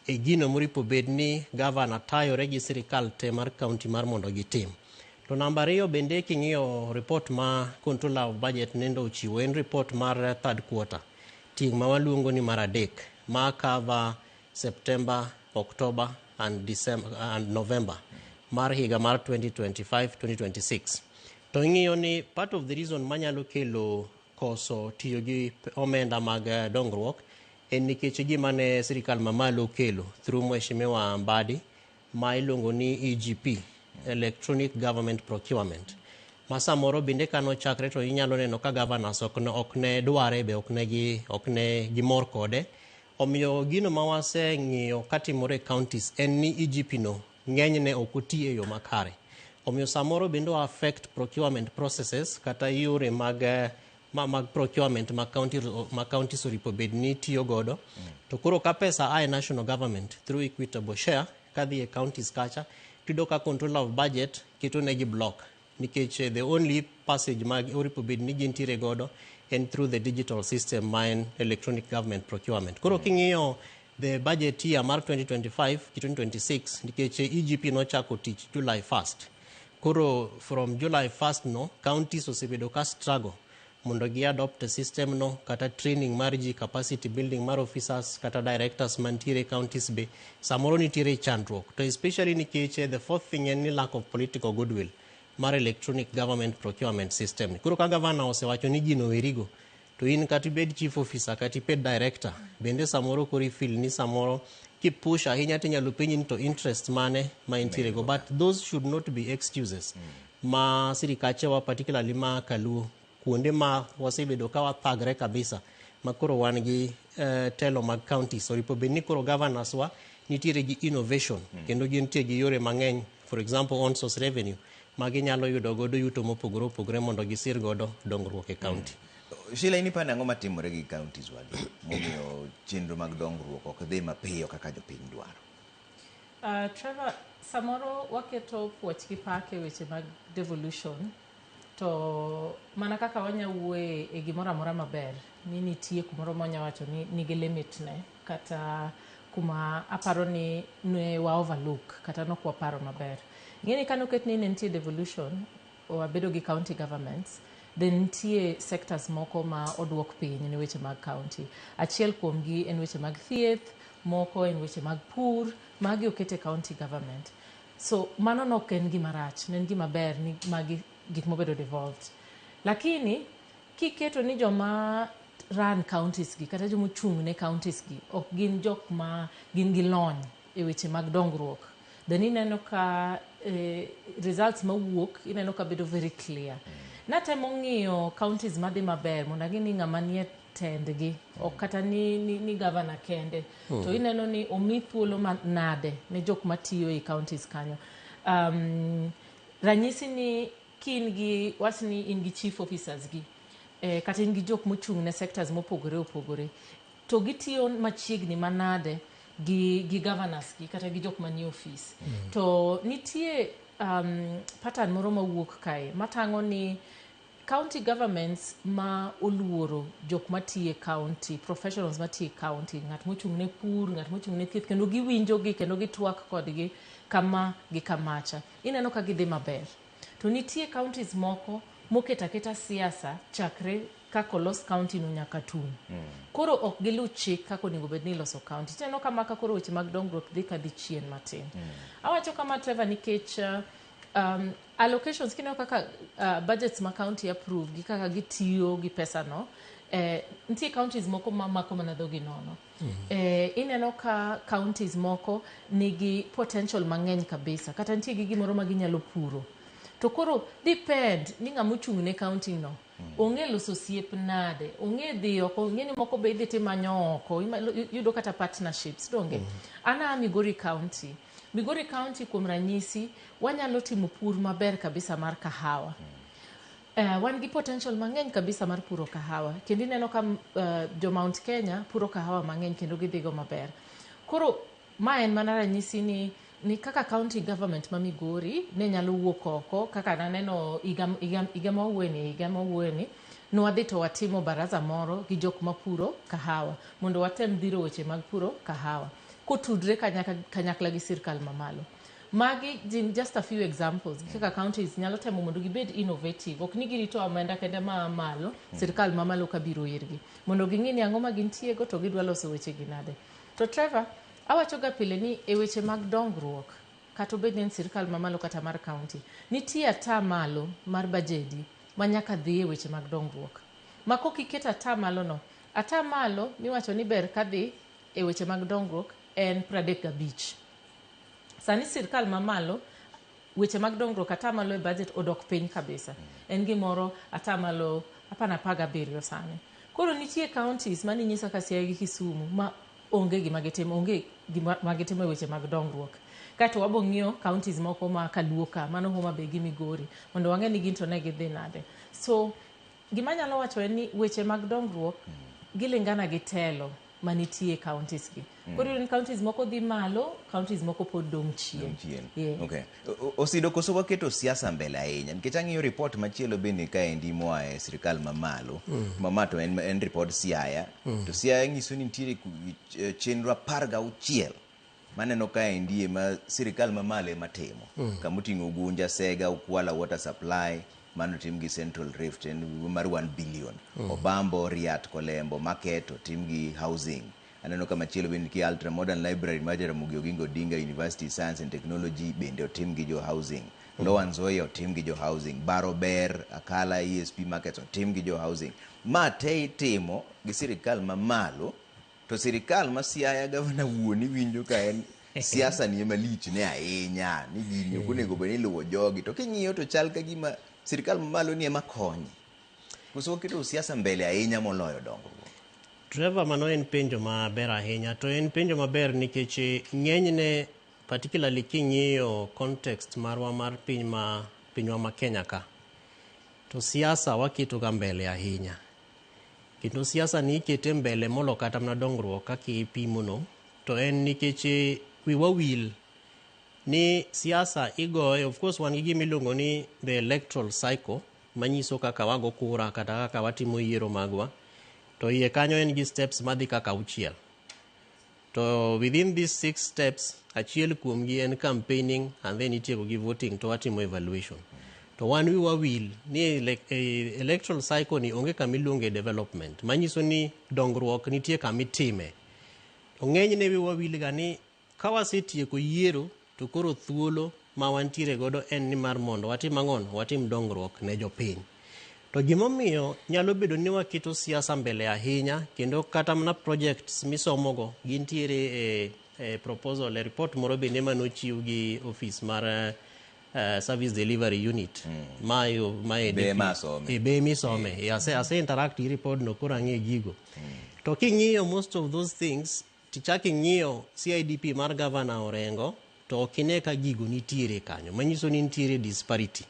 E gino moripo bed ni gavana tayore gi sirikal te mar kaunti mar mondo gitim. To namba ariyo bende king'iyo report ma Controller of Budget nendo ochiwo en report mar third quarter, tieng' ma waluongo ni mar adek ma cover September, October and December and November mar higa mar 2025-2026. To ing'iyo ni part of the reason manyalo kelo koso tiyo gi omenda mag dongruok en nikech gima ne sirikal mamalo okelo through Mheshimiwa Mbadi ma iluongo ni EGP, Electronic Government Procurement, ma samoro bende kanochakre to inyalo neno ka governors ok ne dware be ok ne gimor kode. Omiyo gino ma waseng'iyo katimore e counties en ni EGP no ng'enyne ok oti e yo makare. Omiyo samoro bende o affect procurement processes kata yore mag procurement ma counties oripo bed ni tiyo godo. To koro ka pesa a e national government through equitable share kadhi e counties kacha, tiyudo ka Controller of Budget keto negi block nikech the only passage ma oripo bed ni gintiere godo en through the digital system ma en electronic government procurement. Koro king'iyo the budget year mar 2025 gi 2026, nikech EGP nochako tich July 1st. Koro from July 1st no, counties osebedo ka struggle mondo gi adopt a system no, kata training mar ji, capacity building mar officers kata directors mantiere counties be samoro nitiere chandruok. To especially nikech the fourth thing en ni lack of political goodwill mar electronic government procurement system. Koro ka governor osewacho ni gino werigo, to in kata ibed chief officer kata ibed director, bende samoro koro ifeel ni samoro kipush ahinya tinyalo penji ni to interest mane ma intiere go. But those should not be excuses. Ma sirikachewa particularly ma kaluo kuonde ma wasebedo ka wathagre kabisa ma koro wan gi telo mag counties oripo bed ni koro governors wa nitiere gi innovation kendo gintie gi yore mang'eny, for example on source revenue ma ginyalo yudo godo yuto mopogore opogore mondo gisir godo dongruok e county. Sheila, in ipani ang'o matimore gi counties wagi momiyo chenro mag dongruok ok dhi mapiyo kaka jopiny dwaro? Trevor, samoro waketo puoch gi pak e weche mag devolution, to mana kaka wanya wuoye e gimoro amora maber ni nitie kumoro ma wanya wacho ni nigi limit ne, kata kuma aparo ni ne wa overlook kata nok waparo maber. Ing'e ni kanoket ni ne nitie devolution, wabedo gi county governments, then nitie sectors moko ma oduok piny ne weche mag county. Achiel kuomgi en weche mag thieth, moko en weche mag pur, magi oket e county government. So mano nok en gima rach, ne en gima ber ni magi gik mobedo devolved. Lakini kiketo ni joma run counties gi kata joma ochung' ne counties gi ok gin jok ma gin gi lony e weche mag dongruok, then ineno ka results mawuok ineno ka bedo very clear. Natemo ng'iyo counties madhi maber mondo ang'e ni ng'ama nie tendgi ok kata ni governor kende to ineno ni omi thuolo nade ne jok matiyo e counties kanyo. Ranyisi ni kin gi wach ni in gi chief officers gi kata in gi jok mochung' ne sectors mopogore opogore to gitiyo machiegni manade gi governors gi kata gi jok manie ofis. To nitie pattern moro mawuok kae matang'o ni county governments ma oluoro jok matiyo e county, professionals matiyo e county, ng'at mochung' ne pur, ng'at mochung' ne thieth, kendo giwinjo gi kendo gitwak kodgi kama gi kamacha. Ineno ka gidhi maber. To nitie counties moko moketo aketa siasa chakre kaka olos county no nyaka tung. Koro ok giluw chik kaka onego bed ni iloso county. Tineno kama ka koro weche mag dongruok dhi kadhi chien matin. Awacho kama, Trevor, nikech allocations kineno kaka budgets ma county approve gi kaka gitiyo gi pesa no, nitie counties moko ma mako mana dhogi nono. Ineno ka counties moko nigi potential mang'eny kabisa kata nitie gi gimoro ma ginyalo puro to koro depend ni ng'ama ochung' ne county no ong'e loso osiep nade, ong'e dhi oko, ong'e ni moko be idhi timanyo oko, yudo kata partnerships donge. An a Migori County. Migori County kuom ranyisi wanyalo timo pur maber kabisa mar kahawa. Wan gi potential mang'eny kabisa mar puro kahawa kendo ineno ka jo Mount Kenya puro kahawa mang'eny kendo gidhigo maber. Koro ma en mana ranyisi ni kaka county government ma Migori ne nyalo wuok oko kaka naneno higa mawuoyeni nwadhi to watimo baraza moro gi jok mapuro kahawa mondo watem dhiro weche mag puro kahawa. kotudre kanyakla gi sirkal mamalo. Magi gin just a few examples kaka counties nyalo temo mondo gibed innovative. Ok ni girito omenda kende maa malo, sirkal mamalo kabiro irgi. Mondo ging'i ni ang'o ma gintiego to gidwa loso wechegi nade. To Trevor, awacho ga pile ni e weche mag dongruok, kata obed ni en sirkal mamalo kata mar county, nitie atamalo mar bajedi ma nyaka dhi e weche mag dongruok. Ma kok iketo atamalo no, atamalo miwacho ni ber kadhi e weche mag dongruok en 35. Sani sirkal mamalo, weche mag dongruok atamalo e budget odok piny kabisa. En gimoro atamalo 17 sani. Koro nitie counties maninyisa ka Siaya gi Kisumu ma onge gima gitimo, onge gima ma gitimo e weche mag dongruok. Kaeto wabo ng'iyo counties moko ma kaluo ka, mano Homa Bay gi Migori, mondo wang'e ni gin to ne gidhi nade. So, gima anyalo wacho en ni weche mag dongruok gilingana gi telo manitie e counties gi. Koro iyudo ni counties moko dhi malo, counties moko pod dong' chien. Dong' chien. Yeah. Okay. Osido koso waketo siasa mbele ahinya nikech ang'iyo report machielo bende kaendi moa e sirkal mamalo. Ma to en report Siaya. To Siaya nyiso ni nitiere chenro 16 maneno kaendi ema sirkal mamalo ema timo. Kamoting'o Ugunja, Sega, Ukwala water supply mano tim gi Central Rift en mar 1 billion. Obambo, Riat, Kolembo, Market otim gi housing. Aneno ka machielo bende nitie Ultra Modern Library mar Jaramogi Oginga Odinga University Science and Technology bende otim gi jo housing. Lower Nzoia otim gi jo housing. Baro Ber, Akala, ESP Markets otim gi jo housing. Ma te itimo gi sirikal mamalo to sirikal ma Siaya gavana wuon iwinjo ka en siasa ni ema lich ne ahinya ni gini ok onego bed ni iluwo jogi to king'iyo to chal ka gima sirikal mamalo ni ema konye. Koso waketo siasa mbele ahinya moloyo dongruok. Trevor, mano en penjo maber ahinya to en penjo maber nikech ng'enyne particularly king'iyo context marwa mar piny ma pinywa ma Kenya ka to siasa waketo ga mbele ahinya kendo siasa ni ikete mbele molo kata mana dongruok kaka ipimo no to en nikech wiwa wil ni siasa igoye of course wan gi gima iluongo ni the electoral cycle manyiso kaka wago kura kata kaka watimo yiero magwa to iye kanyo en gi steps madhi kaka 6 to within these 6 steps achiel kuomgi en campaigning and then itieko gi voting to watimo evaluation to wan wiwa wil ni electoral cycle ni onge kama iluonge development manyiso ni dongruok nitie kama itime to ng'enyne wiwa wil ga ni ka wasetieko yiero to koro thuolo ma wantiere godo en ni mar mondo watim ang'ono watim dongruok ne jopiny to gimomiyo nyalo bedo ni waketo siasa mbele ahinya kendo kata mana projects misomogo gintiere e proposal e report moro bende manochiw gi office mar Service Delivery Unit ma Be masome. Be misome. Ase interact gi report no koro ang'e gigo. To king'iyo most of those things tichak ing'iyo CIDP mar Governor Orengo to ok ine ka gigo nitiere kanyo manyiso ni nitiere disparity.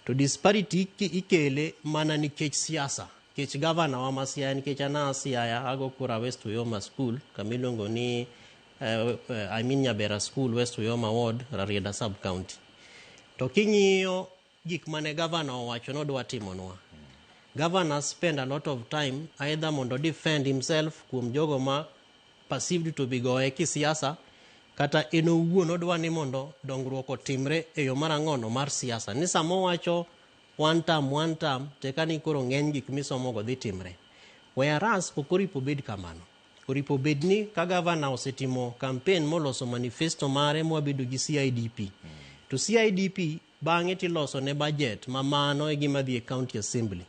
To disparity ikele mana nikech siasa nikech gavana wa ma Siaya nikech an a Siaya ago kura West Uyoma School kama iluongo ni I mean Nyabera School West Uyoma Ward Rarieda Sub County. To king'iyo gik mane gavana owacho nodwa timonwa Governor spend a lot of time either mondo defend himself kuom jogo ma perceived to be goye kisiasa kata en owuon odwa ni mondo dongruok otimre e yo mar ang'ono mar siasa ni sama owacho one term teka ni koro ng'eny gik misomogo dhi timre whereas ok oripo bed kamano oripo bed ni ka gavana osetimo campaign moloso manifesto mare mwabedo gi CIDP to CIDP bang'e tiloso ne budget ma mano e gima dhi e county assembly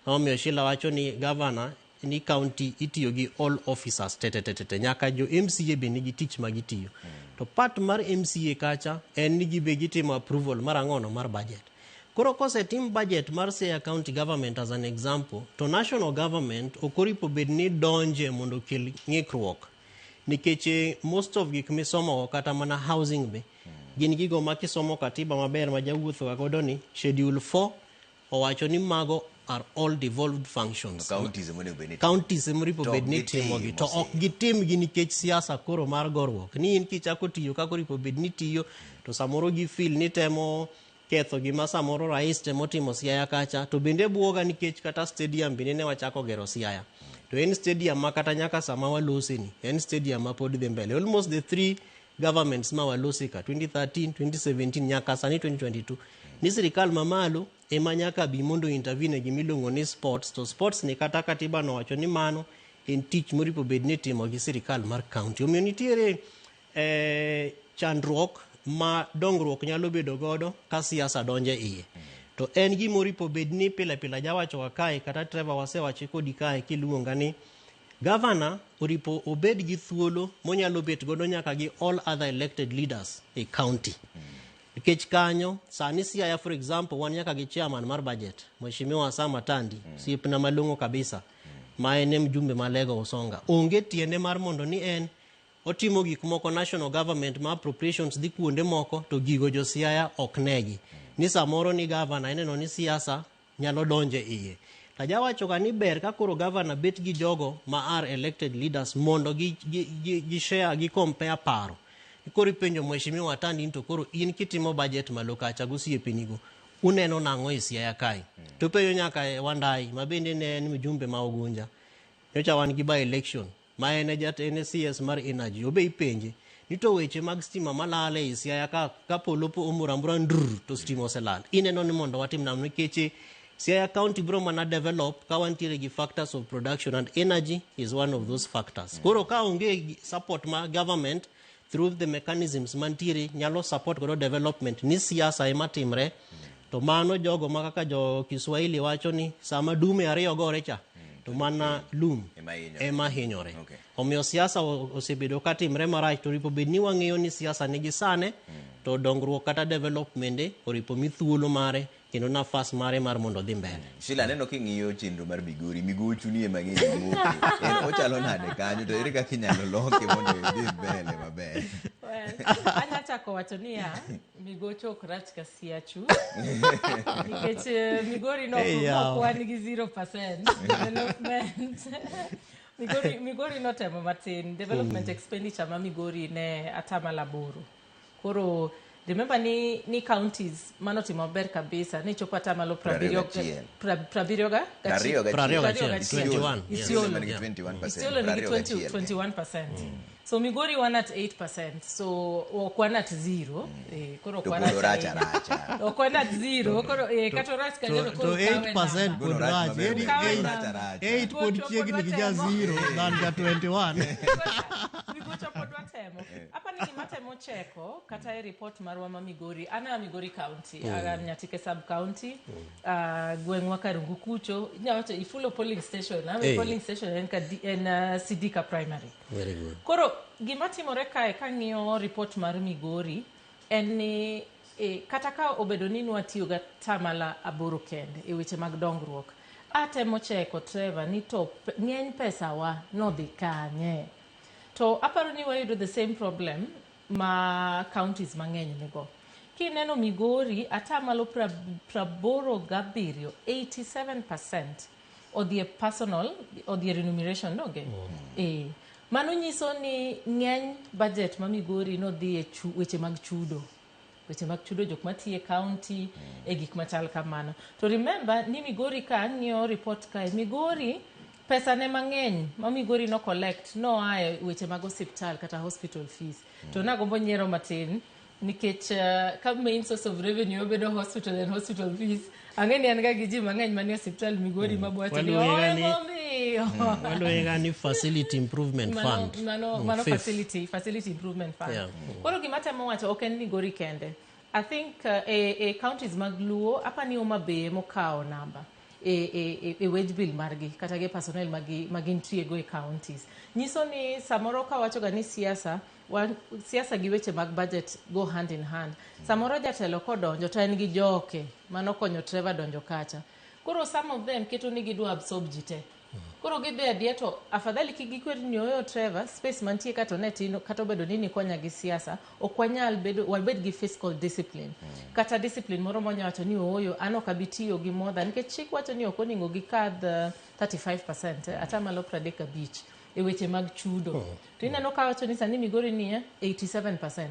omiyo Sheila wacho ni gavana ni county itiyo gi all officers te nyaka jo MCA be nigi tich ma gitiyo to part mar MCA kacha en ni gibe gitimo approval mar ang'ono mar budget koro kosetim budget mar Siaya county government as an example to national government ok oripo bed ni donje mondo okel ng'ikruok nikech most of gik misomo kata mana housing be gin gigo ma kisomo katiba maber ma jawuotho ga godo ni schedule 4 owacho ni mago are all devolved functions. Counties ema onego bed ni Counties ema oripo To bed ni gitimo timogi to ok gitim gi nikech siasa koro mar goruok ni in kichako tiyo kaka oripo bed ni tiyo to samoro gi feel ni temo ketho gima samoro rais temo timo Siaya kacha to bende buoga nikech kata stadium bende ne wachako gero Siaya to en stadium ma kata nyaka sama walose ni en stadium ma pod dhi mbele almost the three governments ma walose ka 2013 2017 nyaka sani 2022 ni sirikal mamalo ema nyaka bi mondo intervene e gimiluongo ni sports to sports ni kata katiba nowacho ni mano en tich moripo bed ni itimo gi sirikal mar county omiyo nitiere chandruok ma dongruok nyalo bedo godo ka siasa donjo e iye to en gima oripo bed ni pile pile ajawacho ga kae kata Trevor wasewache kodi kae kiluonga ni gavana oripo obed gi thuolo monyalo bet godo nyaka gi all other elected leaders e county nikech kanyo sani Siaya for example wan nyaka gi chairman mar budget Mheshimiwa Sam Atandi osiepna malong'o kabisa ma en e mjumbe ma Lego Usonga onge tiende mar mondo ni en otimo gik moko national government ma appropriations dhi kuonde moko to gigo jo Siaya ok negi ni samoro ni gavana ineno ni siasa nyalo donjo e iye tajawacho ga ni ber ka koro gavana bet gi jogo ma are elected leaders mondo gi share gi compare paro koro ipenjo mheshimiwa Atandi ni to koro in kitimo budget malo kacha gosiepenigo uneno nang'o e Siaya kae to penjo nyaka e Wandai ma bende ne en mjumbe ma Ugunja nyocha wan gi by election ma en e en e CS mar energy obe ipenje ni to weche mag stima malal ei Siaya ka polo omoro amora ndrr to stima oselal ineno ni mondo watim nang'o nikech Siaya County bro mana develop ka wantiere gi factors of production and energy is one of those factors koro ka onge support ma government through the mechanisms mantiere nyalo support godo development ni siasa ema timre to mano jogo ma kaka jo Kiswahili wacho ni sama dume ariyo gore cha to mana lum ema hinyore omiyo siasa osebedo ka timre marach to oripo bed ni wang'eyo ni siasa nigi sane to dongruok kata development oripo mi thuolo mare kendo nafas mare mar mondo odhi mbele. Sheila, aneno king'iyo chenro mar Migori, migochu nie mang'eny moke. En ochalo nade kanyo to ere kaka inyalo loke mondo idhi mbele maber? Well, anya chako wacho niya, migocho ok rach ka siachu. Nikech Migori no Hey, yawa. ok wan gi 0% development. Migori notemo matin. Development expenditure ma Migori ne atamalo 8. Koro remember ni counties manotimo maber kabisa ni chopo atamalo 71. 71. 21, Isiolo. Nigi 21%. Isiolo nigi 21. 21%. So Migori wan at 8%. So ok wan at 0. Koro ok To wan pod at orach ahinya. aracha. Ok wan at 0. Koro kata orach kanyo To koro kawe 8% namba. pod rach. Maber, Kawe orach namba. aracha. 8 pod Gocho chiegni pod gi ja watemo. 0 than ja 21. Migocho pod watemo. Apa ni gima temo cheko kata e report marwa ma Migori. An a Migori County, an Nyatike sub county. Gweng'wa Karungu kucho. Inya wacho Ifulo polling station. Ame polling station en ka en Sidika Primary. Very good. Koro gima timore kae kang'iyo report mar Migori en ni kata ka obedo ni nwatiyo ga tamala 8 kende e weche mag dongruok, atemo cheko Trevor ni to ng'eny pesawa nodhi kanye. To aparo ni wayudo the same problem ma counties mang'eny nigo. Kineno Migori, atamalo 87, 87% odhi e personal, odhi e remuneration noge. Mano nyiso ni ng'eny budget ma Migori nodhi e weche mag chudo. Weche mag chudo jok matiyo e county, e gik machal kamano. To remember ni Migori ka ang'iyo report kae, Migori pesa ne mang'eny ma Migori no collect noa e weche mag osiptal kata hospital fees. To nagombo nyiero matin nikech ka main source of revenue obedo hospital and hospital fees, ang'e ni an ga gi ji mang'eny manie osiptal Migori mabwacho ni, Waluonge "Oh, ni- emomiyo." Waluonge ni facility improvement fund. Mano FIF. facility improvement fund. Yeah. Koro gima temo wacho ok en Migori kende. I think e counties mag Luo, apa ni Homa Bay emokawo namba e wage bill margi kata gi personnel ma gintie go e counties. Nyiso ni samoro kawacho ga ni siasa, siasa gi weche mag budget go hand in hand. Samoro jatelo kodonjo to en gi joke mano konyo Trevor donjo kacha. Koro some of them keto ni gidwa absorb ji te. Koro gidhi adhiya to afadhali kik gikwer ni oyo Trevor space mantie ka to ne tin kata obedo ni nikonya gi siasa ok wanyal bedo wabed gi fiscal discipline. Kata discipline moro monya wacho ni ooyo an ok abi tiyo gi more than nikech chik wacho ni ok onego gikadh 35%, atamalo 35 e weche mag chudo. To ineno ka wacho ni sani Migori ni 87%.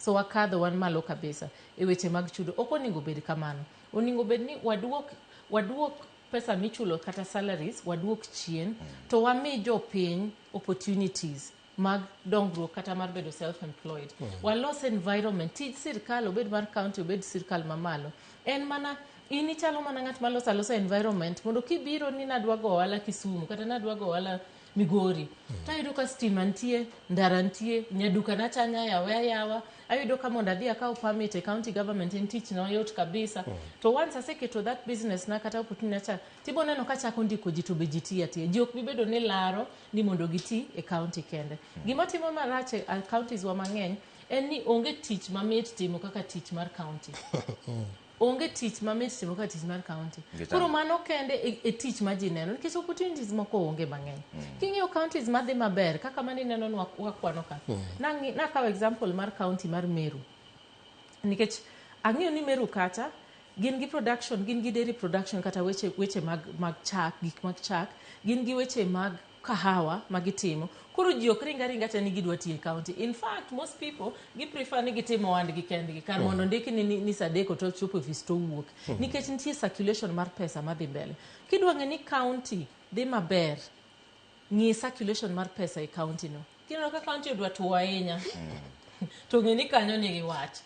So wakadho wan malo kabisa e weche mag chudo. Ok onego bed kamano. Onego bed ni waduok waduok pesa michulo kata salaries waduok chien to wami jopiny opportunities mag dongruok kata mar bedo self employed. Walos environment tij sirkal obed mar county obed sirkal mamalo en mana in ichalo mana ng'at maloso alosa environment mondo kibiro ni nadwa go ohala Kisumu kata nadwa go ohala Migori tayudo ka stima nitie ndara nitie nyaduka na cha yawe ayawa ayudo ka mondo adhi akaw permit e county government en tich na yot kabisa to once aseketo that business na kata opportunity cha tibo neno ka chako ndiko ji to be ji tiyo atiya ji ok bi bedo ni laro ni mondo giti e county kende gima timo marach e counties wa mang'eny en ni onge tich mamit timo kaka tich mar county onge tich mamit timo kaka tich mar county Nikech koro ang'o? mano kende e tich ma ji neno nikech opportunities moko onge mang'eny king'iyo counties madhi maber kaka mane ineno ni wakwano ka nakawo example mar county mar Meru nikech ang'eyo ni Meru kacha gin gi production gin gi dairy production kata weche mag chak gik mag chak gin gi weche mag kahawa ma gitimo koro ji ok ring aringa te ni gidwa tiyo e county in fact most people gi prefer ni gitimo ohandgi kendgi kar mondo ndiki ni saa adek to chopo e ofis to wuok nikech nitie circulation mar pesa madhi mbele kidwa ng'e ni county dhi maber ng'i circulation mar pesa e county no kineno ka county odwa tuo ahinya to ng'e ni kanyo nigi wach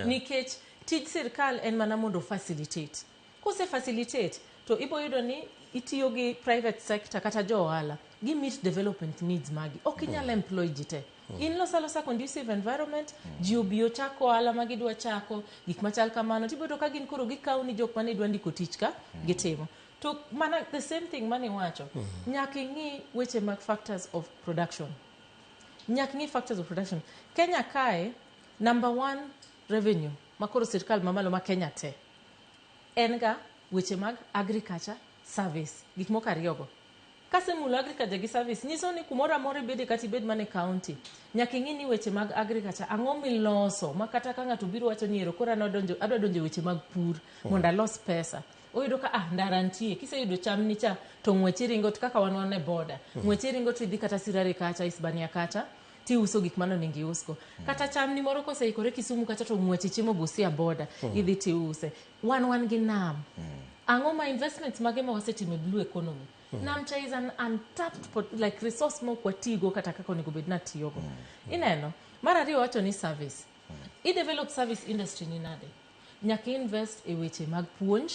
nikech tij sirkal en mana mondo facilitate kose facilitate to ibo yudo ni itiyo gi private sector kata jo ohala gi meet development needs magi ok inyal employ ji te in loso alosa conducive environment ji obi ochako ohala ma gidwa chako gik machal kamano tibo yudo ka gin koro gikawo ni jok mane dwa ndiko tich ka gitimo to mana the same thing mane iwacho nyaka ing'i weche mag factors of production nyaka ing'i factors of production kenya kae number one revenue makoro sirkal mamalo ma kenya te en ga weche mag agriculture service gik moko ariyogo kasemulo agriculture gi service nyiso ni kumoro amora ibede kata ibed mana e county nyaka ing'i ni weche mag agriculture ang'o miloso ma kata ka ng'ato biro wacho ni ero koro an adwa donjo e weche mag pur mondo alos pesa oyudo ka ah ndara nitie kiseyudo chamni cha to ng'wech iringo to kaka wan e border ng'wech iringo to idhi kata Sirare kacha Isebania kacha tiuso gik mane onego iusgo kata chamni moro koseikore Kisumu kacha to ng'wech ichimo Busia border idhi tiuse wan gi nam ang'o ma investments mage ma wasetimo e blue economy nam cha is an untapped like resource ma ok watigo kata kaka onego bed natiyogo ineno mar ariyo wacho ni service i develop service industry ni nade nyaka invest e weche mag puonj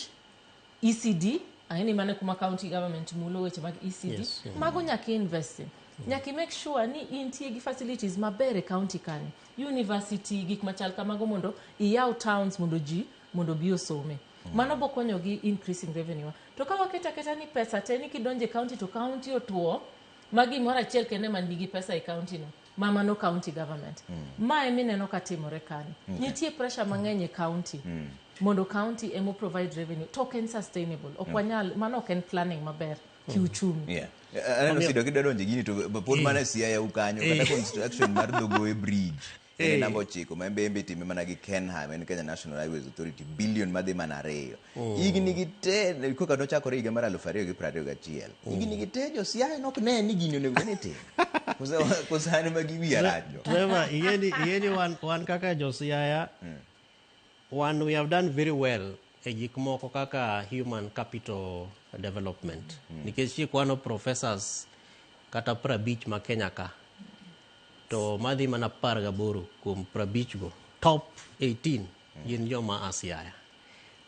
ECD ang'e ni mano kuma county government mulo weche mag ECD mago nyaka invest in nyaka i make sure ni intie gi facilities maber e county kanyo university gik machal kamago mondo iyaw towns mondo ji mondo obi osome mano bo konyogi increasing revenue to ka waketo aketa ni pesa te ni kidonjo e county to county otuo ma gimoro achiel kende man nigi pesa e county no ma mano county government ma emineno ka timore kanyo nitie pressure mang'eny e county mondo county emo provide revenue to ok en sustainable ok wanyal mano ok en planning maber kiuchumi Yeah. Aneno Sido kidwa donjo e gini to pod mana Siaya kanyo kata construction mar Dhogoe Bridge en namba 9 ma embe itime mana gi KENHA ma en Kenya National Highways Authority billion madhi mana 2 higni gi te koka nochakore higa mar 2021 higni gi te jo Siaya nok ne ni gini onego bed ni itimo koso an ema gi wiya rach jo Trevor, ing'eni wan kaka jo Siaya, wan we have done very well e gik moko kaka human capital development. Nikech kikwano professors kata 50 ma Kenya ka, to madhi mana 18 kuom 50 go, top 18 gin joma a Siaya.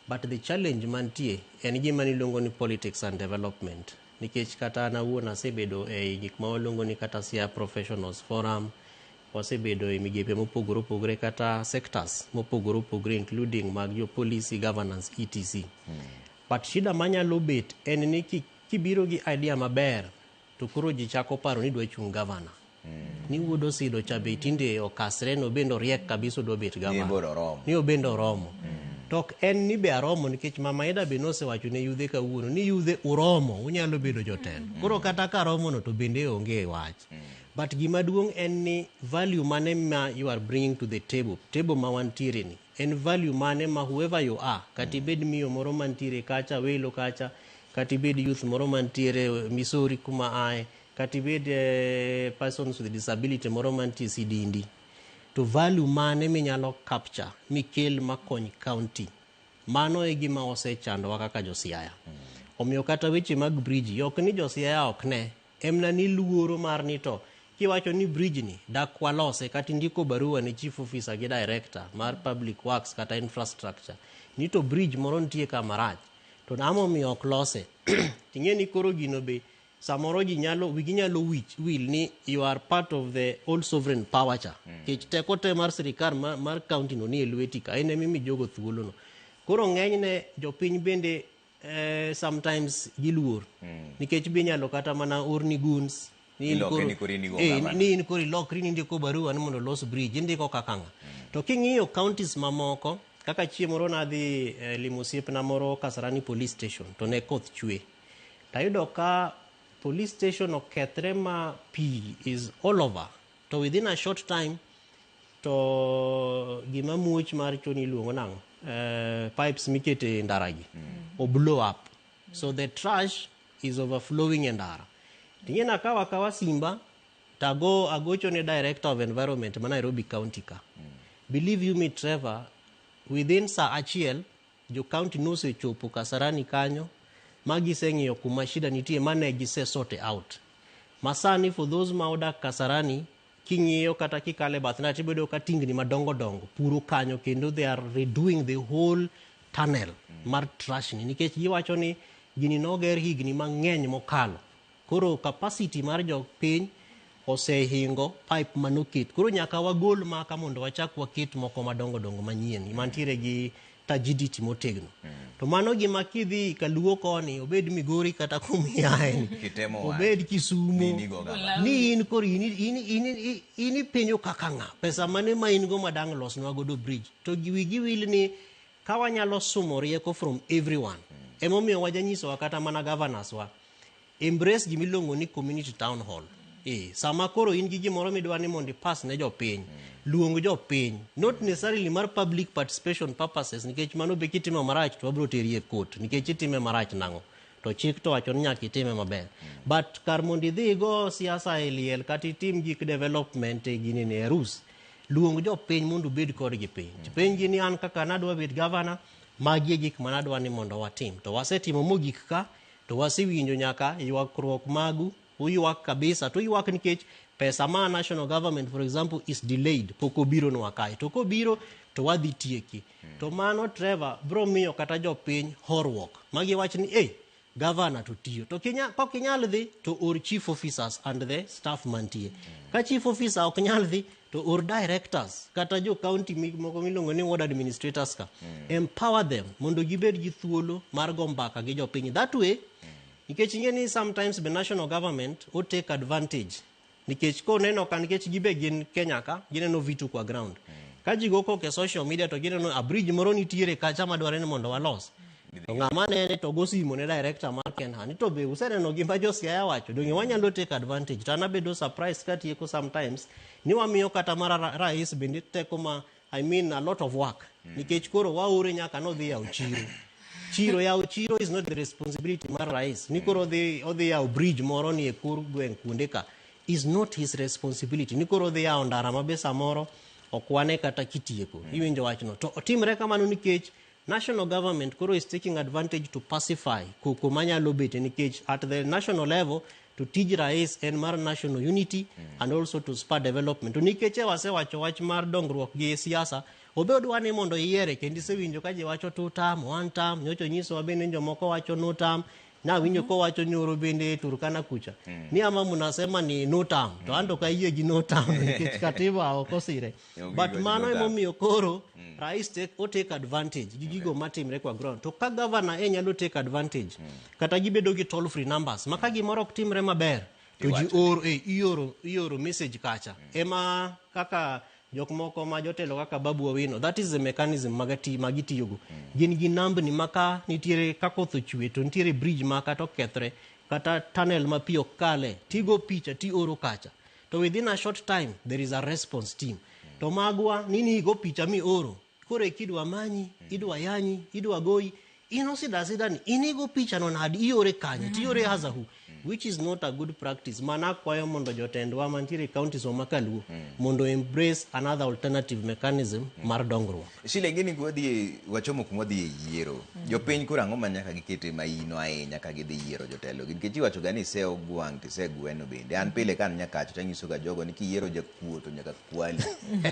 But the challenge mantie en gima niluongo ni politics and development. Nikech kata an awuon asebedo e gik ma waluongo ni kata Siaya Professionals Forum, wasebedo e migepe mopogore opogore kata sectors mopogore opogore including mag jo policy governance etc. But shida manyalo bet en ni kibiro gi idea maber to koro ji chako paro ni dwa chung' governor. Ni wuod Osido cha be tinde okasre no bende oriek kabisa odwa bet governor. Ni oromo. Ni obende oromo. To ok en ni be aromo nikech Mama Ida be nosewacho ne yudhe kawuono ni yudhe uromo unyalo bedo jotelo. Koro kata ka romo no to bende onge wach. But gima duong' en ni value mane ma you are bringing to the table, table ma wantiere ni, en value mane ma whoever you are, kata ibed miyo moro mantiere kacha, welo kacha, kata ibed youth moro mantiere Missouri kuma ae, kata ibed persons with disability moro mantie Sidindi. To value mane minyalo capture mikel makony county. Mano e gima osechandowa kaka jo-Siaya. Omiyo kata weche mag bridge ok ni jo-Siaya ok ne, emna ni luoro mar ni to kiwacho ni bridge ni dak walose kata indiko barua ne chief officer gi director mar public works kata infrastructure ni to bridge moro nitie kama rach to namo omiyo ok lose. Ting'e ni koro gino be samoro ji nyalo wigi nyalo wich wil ni you are part of the old sovereign power cha. Nikech teko te mar sirikal mar county no ni e lweti ka en emimi jogo thuolo no. Koro ng'enyne jopiny bende sometimes giluor. Nikech be inyalo kata mana orni goons ni in Iloke koro- ni koro in igo gavana. ni in koro ilokri ni indiko barua ni mondo olos bridge indiko kaka ng'a. To king'iyo counties mamoko kaka chieng' moro nadhi limo osiepna moro Kasarani police station to ne koth chwe. Tayudo ka police station okethre ma pi is all over. To within a short time to gima muoch mar choni iluongo nang'o? Pipes mikete e ndara gi o blow up. So the trash is overflowing e ndara. Ting'e nakawo akawa simba tago agocho ne director of environment ma Nairobi County ka. Believe you me Trevor, within saa achiel jo county nosechopo Kasarani kanyo ma giseng'iyo kuma shida nitie mane gise sort out. Masani for those ma odak Kasarani king'iyo kata kikale bath ndara tibedo ka tingni madongo dongo puro kanyo kendo they are redoing the whole tunnel mar trash ni nikech giwacho ni gini noger higni mang'eny mokalo. Koro capacity mar jopiny osehingo pipe manoket. Koro nyaka wagol maka mondo wachak waket moko madongo dongo manyien mantiere gi turgidity motegno. To mano gima kidhi kaluo koni obed Migori kata kumiae ni Kitemo wach. obed Kisumo Ni inigo gavana. ni in koro in ipenjo kaka ng'a pesa mane ma in go madang' losnwa godo bridge to wigi wil ni ka wanyalo sumo rieko from everyone. Emomiyo wajanyisowa kata mana governors wa embrace gimiluongo ni community town hall. Sama koro in gi gimoro midwa ni mondo ipass ne jopiny, luong jopiny, not necessarily mar public participation purposes, nikech mano be kitimo marach to wabiro teri e court, nikech itime marach nang'o? To chik to wacho ni nyaka itime maber. But kar mondo idhi go siasa e liel kata itim gik development e gini ni e arus, luong jopiny mondo ubed kodgi piny. Penjgi ni an kaka nadwa bet governor, magi e gik manadwa ni mondo watim. To wasetimo mogik ka, to wasewinjo nyaka ywakruok magu, uywak kabisa, to uywak nikech pesa ma national government for example is delayed, pok obironwa kae. To kobiro to wadhi tieki. To mano Trevor bro miyo kata jopiny horuok. Magi wach ni, hey, governor to tiyo. To kok inyal dhi to or chief officers and the staff mantie. Ka chief officer ok nyal dhi to or directors kata jo county moko miluongo ni ward administrators ka. Empower them mondo gibed gi thuolo mar go mbaka gi jopiny. That way, nikech ing'e ni sometimes the national government o take advantage. Nikech koneno ka nikech gibe gin Kenya ka, gineno vitu kwa ground. Ka ji go koko e social media to gineno a bridge moro nitiere kacha madware ni mondo walos. To ng'ama nene to go simo ne director mar Kenha ni to be useneno gima jo Siaya wacho, donge wanyalo take advantage. To an abedo surprised katieko sometimes ni wamiyo kata mara rais bende teko ma I mean a lot of work. Nikech koro waore nyaka nodhi yawo chiro. Chiro yawo chiro is not the responsibility mar rais. Ni koro odhi yawo bridge moro ni e kor gweng' kuonde ka is not his responsibility. Ni koro odhi yawo ndara ma be samoro ok wane kata kitieko. Iwinjo wachno. To otimre kamano nikech national government koro is taking advantage to pacify koko manyalo bete nikech at the national level to tij rais en mar national unity and also to spur development. To nikech e wasewacho wach mar dongruok gi siasa, obe odwa ni mondo iyiere kendo isewinjo ka ji wacho two term, one term, nyocha onyisowa bende ni jomoko wacho no term, nawinjo kowacho nyoro bende Turkana kucha. Ni ama munasema ni no term, to an to ok ayie gi no term nikech katiba ok osire. Onge But gi wach mano no term. emomiyo koro rais o take advantage gi gigo matimre kwa ground. To ka governor e nyalo take advantage, kata gibedo gi toll free numbers, ma ka gimoro ok timre maber, to ji oro, ioro message kacha. Ema kaka jok moko ma jotelo kaka Babu Owino, that is the mechanism magitiyogo. Gin gi nambni ma ka nitiere ka koth ochwe to nitiere bridge ma kata okethre, kata tunnel ma pi ok kale, tigo picha tioro kacha. To within a short time there is a response team. To magwa nini igo picha mi oro, koro eki idwa manyi, idwa yanyi, idwa goyi, in osida sida ni in igo picha no nadi iore kanye, tiore as a who. Which is not a good practice. Mana akwayo mondo jotendwa mantiere e counties wa makaluo mondo embrace another alternative mechanism mar dongruok. Sheila, ing'e ni wadhi wachomo kuma wadhi e yiero. Jopiny koro ang'o ma nyaka gikete maino ahinya ka gidhi yiero jotelo gi? Nikech iwacho ga ni iseyo gwang' to isegweno bende. An pile ka an Nyakacho tanyiso ga jogo ni kiyiero jakuo to nyaka kwali.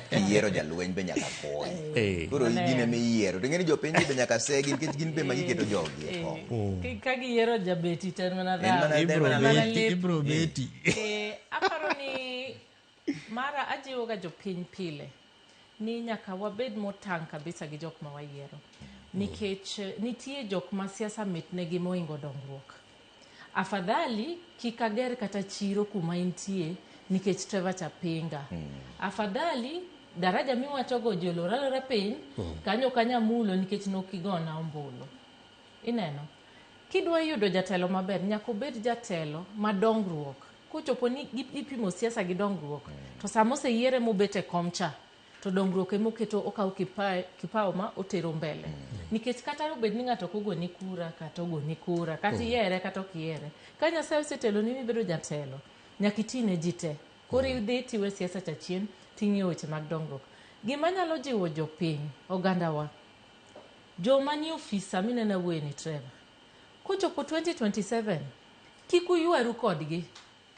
Kiyiero jalweny be nyaka kony. Koro gin ema iyiero. To ing'e ni jopiny gi be nyaka segi nikech gin be ema giketo jogi e kom. Ka giyiero jabeti to en mana En mana- dhawo. en mana Mana lep. lep. Ibro beti. Aparo ni mara ajiwo ga jopiny pile ni nyaka wabed motang' kabisa gi jok ma wayiero nikech nitie jok ma siasa mitnegi mohingo dongruok. Afadhali kik ager kata chiro kuma intie nikech Trevor cha pinga. Afadhali daraja miwachogo ji olor alora piny kanyo kanyamulo nikech nokigona ombulu. Ineno? Kidwa yudo jatelo maber, nyaka obed jatelo ma dongruok. Kochopo ni ipimo siasa gi dongruok, to sama oseyiere mobet e kom cha, to dongruok emoketo okawo kipawa ma otero mbele. Nikech kata obed ni ng'ato ok ogoni kura, kata ogoni kura, kata ihere kata ok ihere. Ka Nyasaye oseteloni mibedo jatelo, nyaka iti ne ji te. Koro idhi tiwe siasa cha chien, ting'iyo weche mag dongruok. Gima nyalo jiwo jopiny, ogandawa, joma nie ofis mineno awuoye ni Trevor, kochopo 2027, kik uywaru kodgi.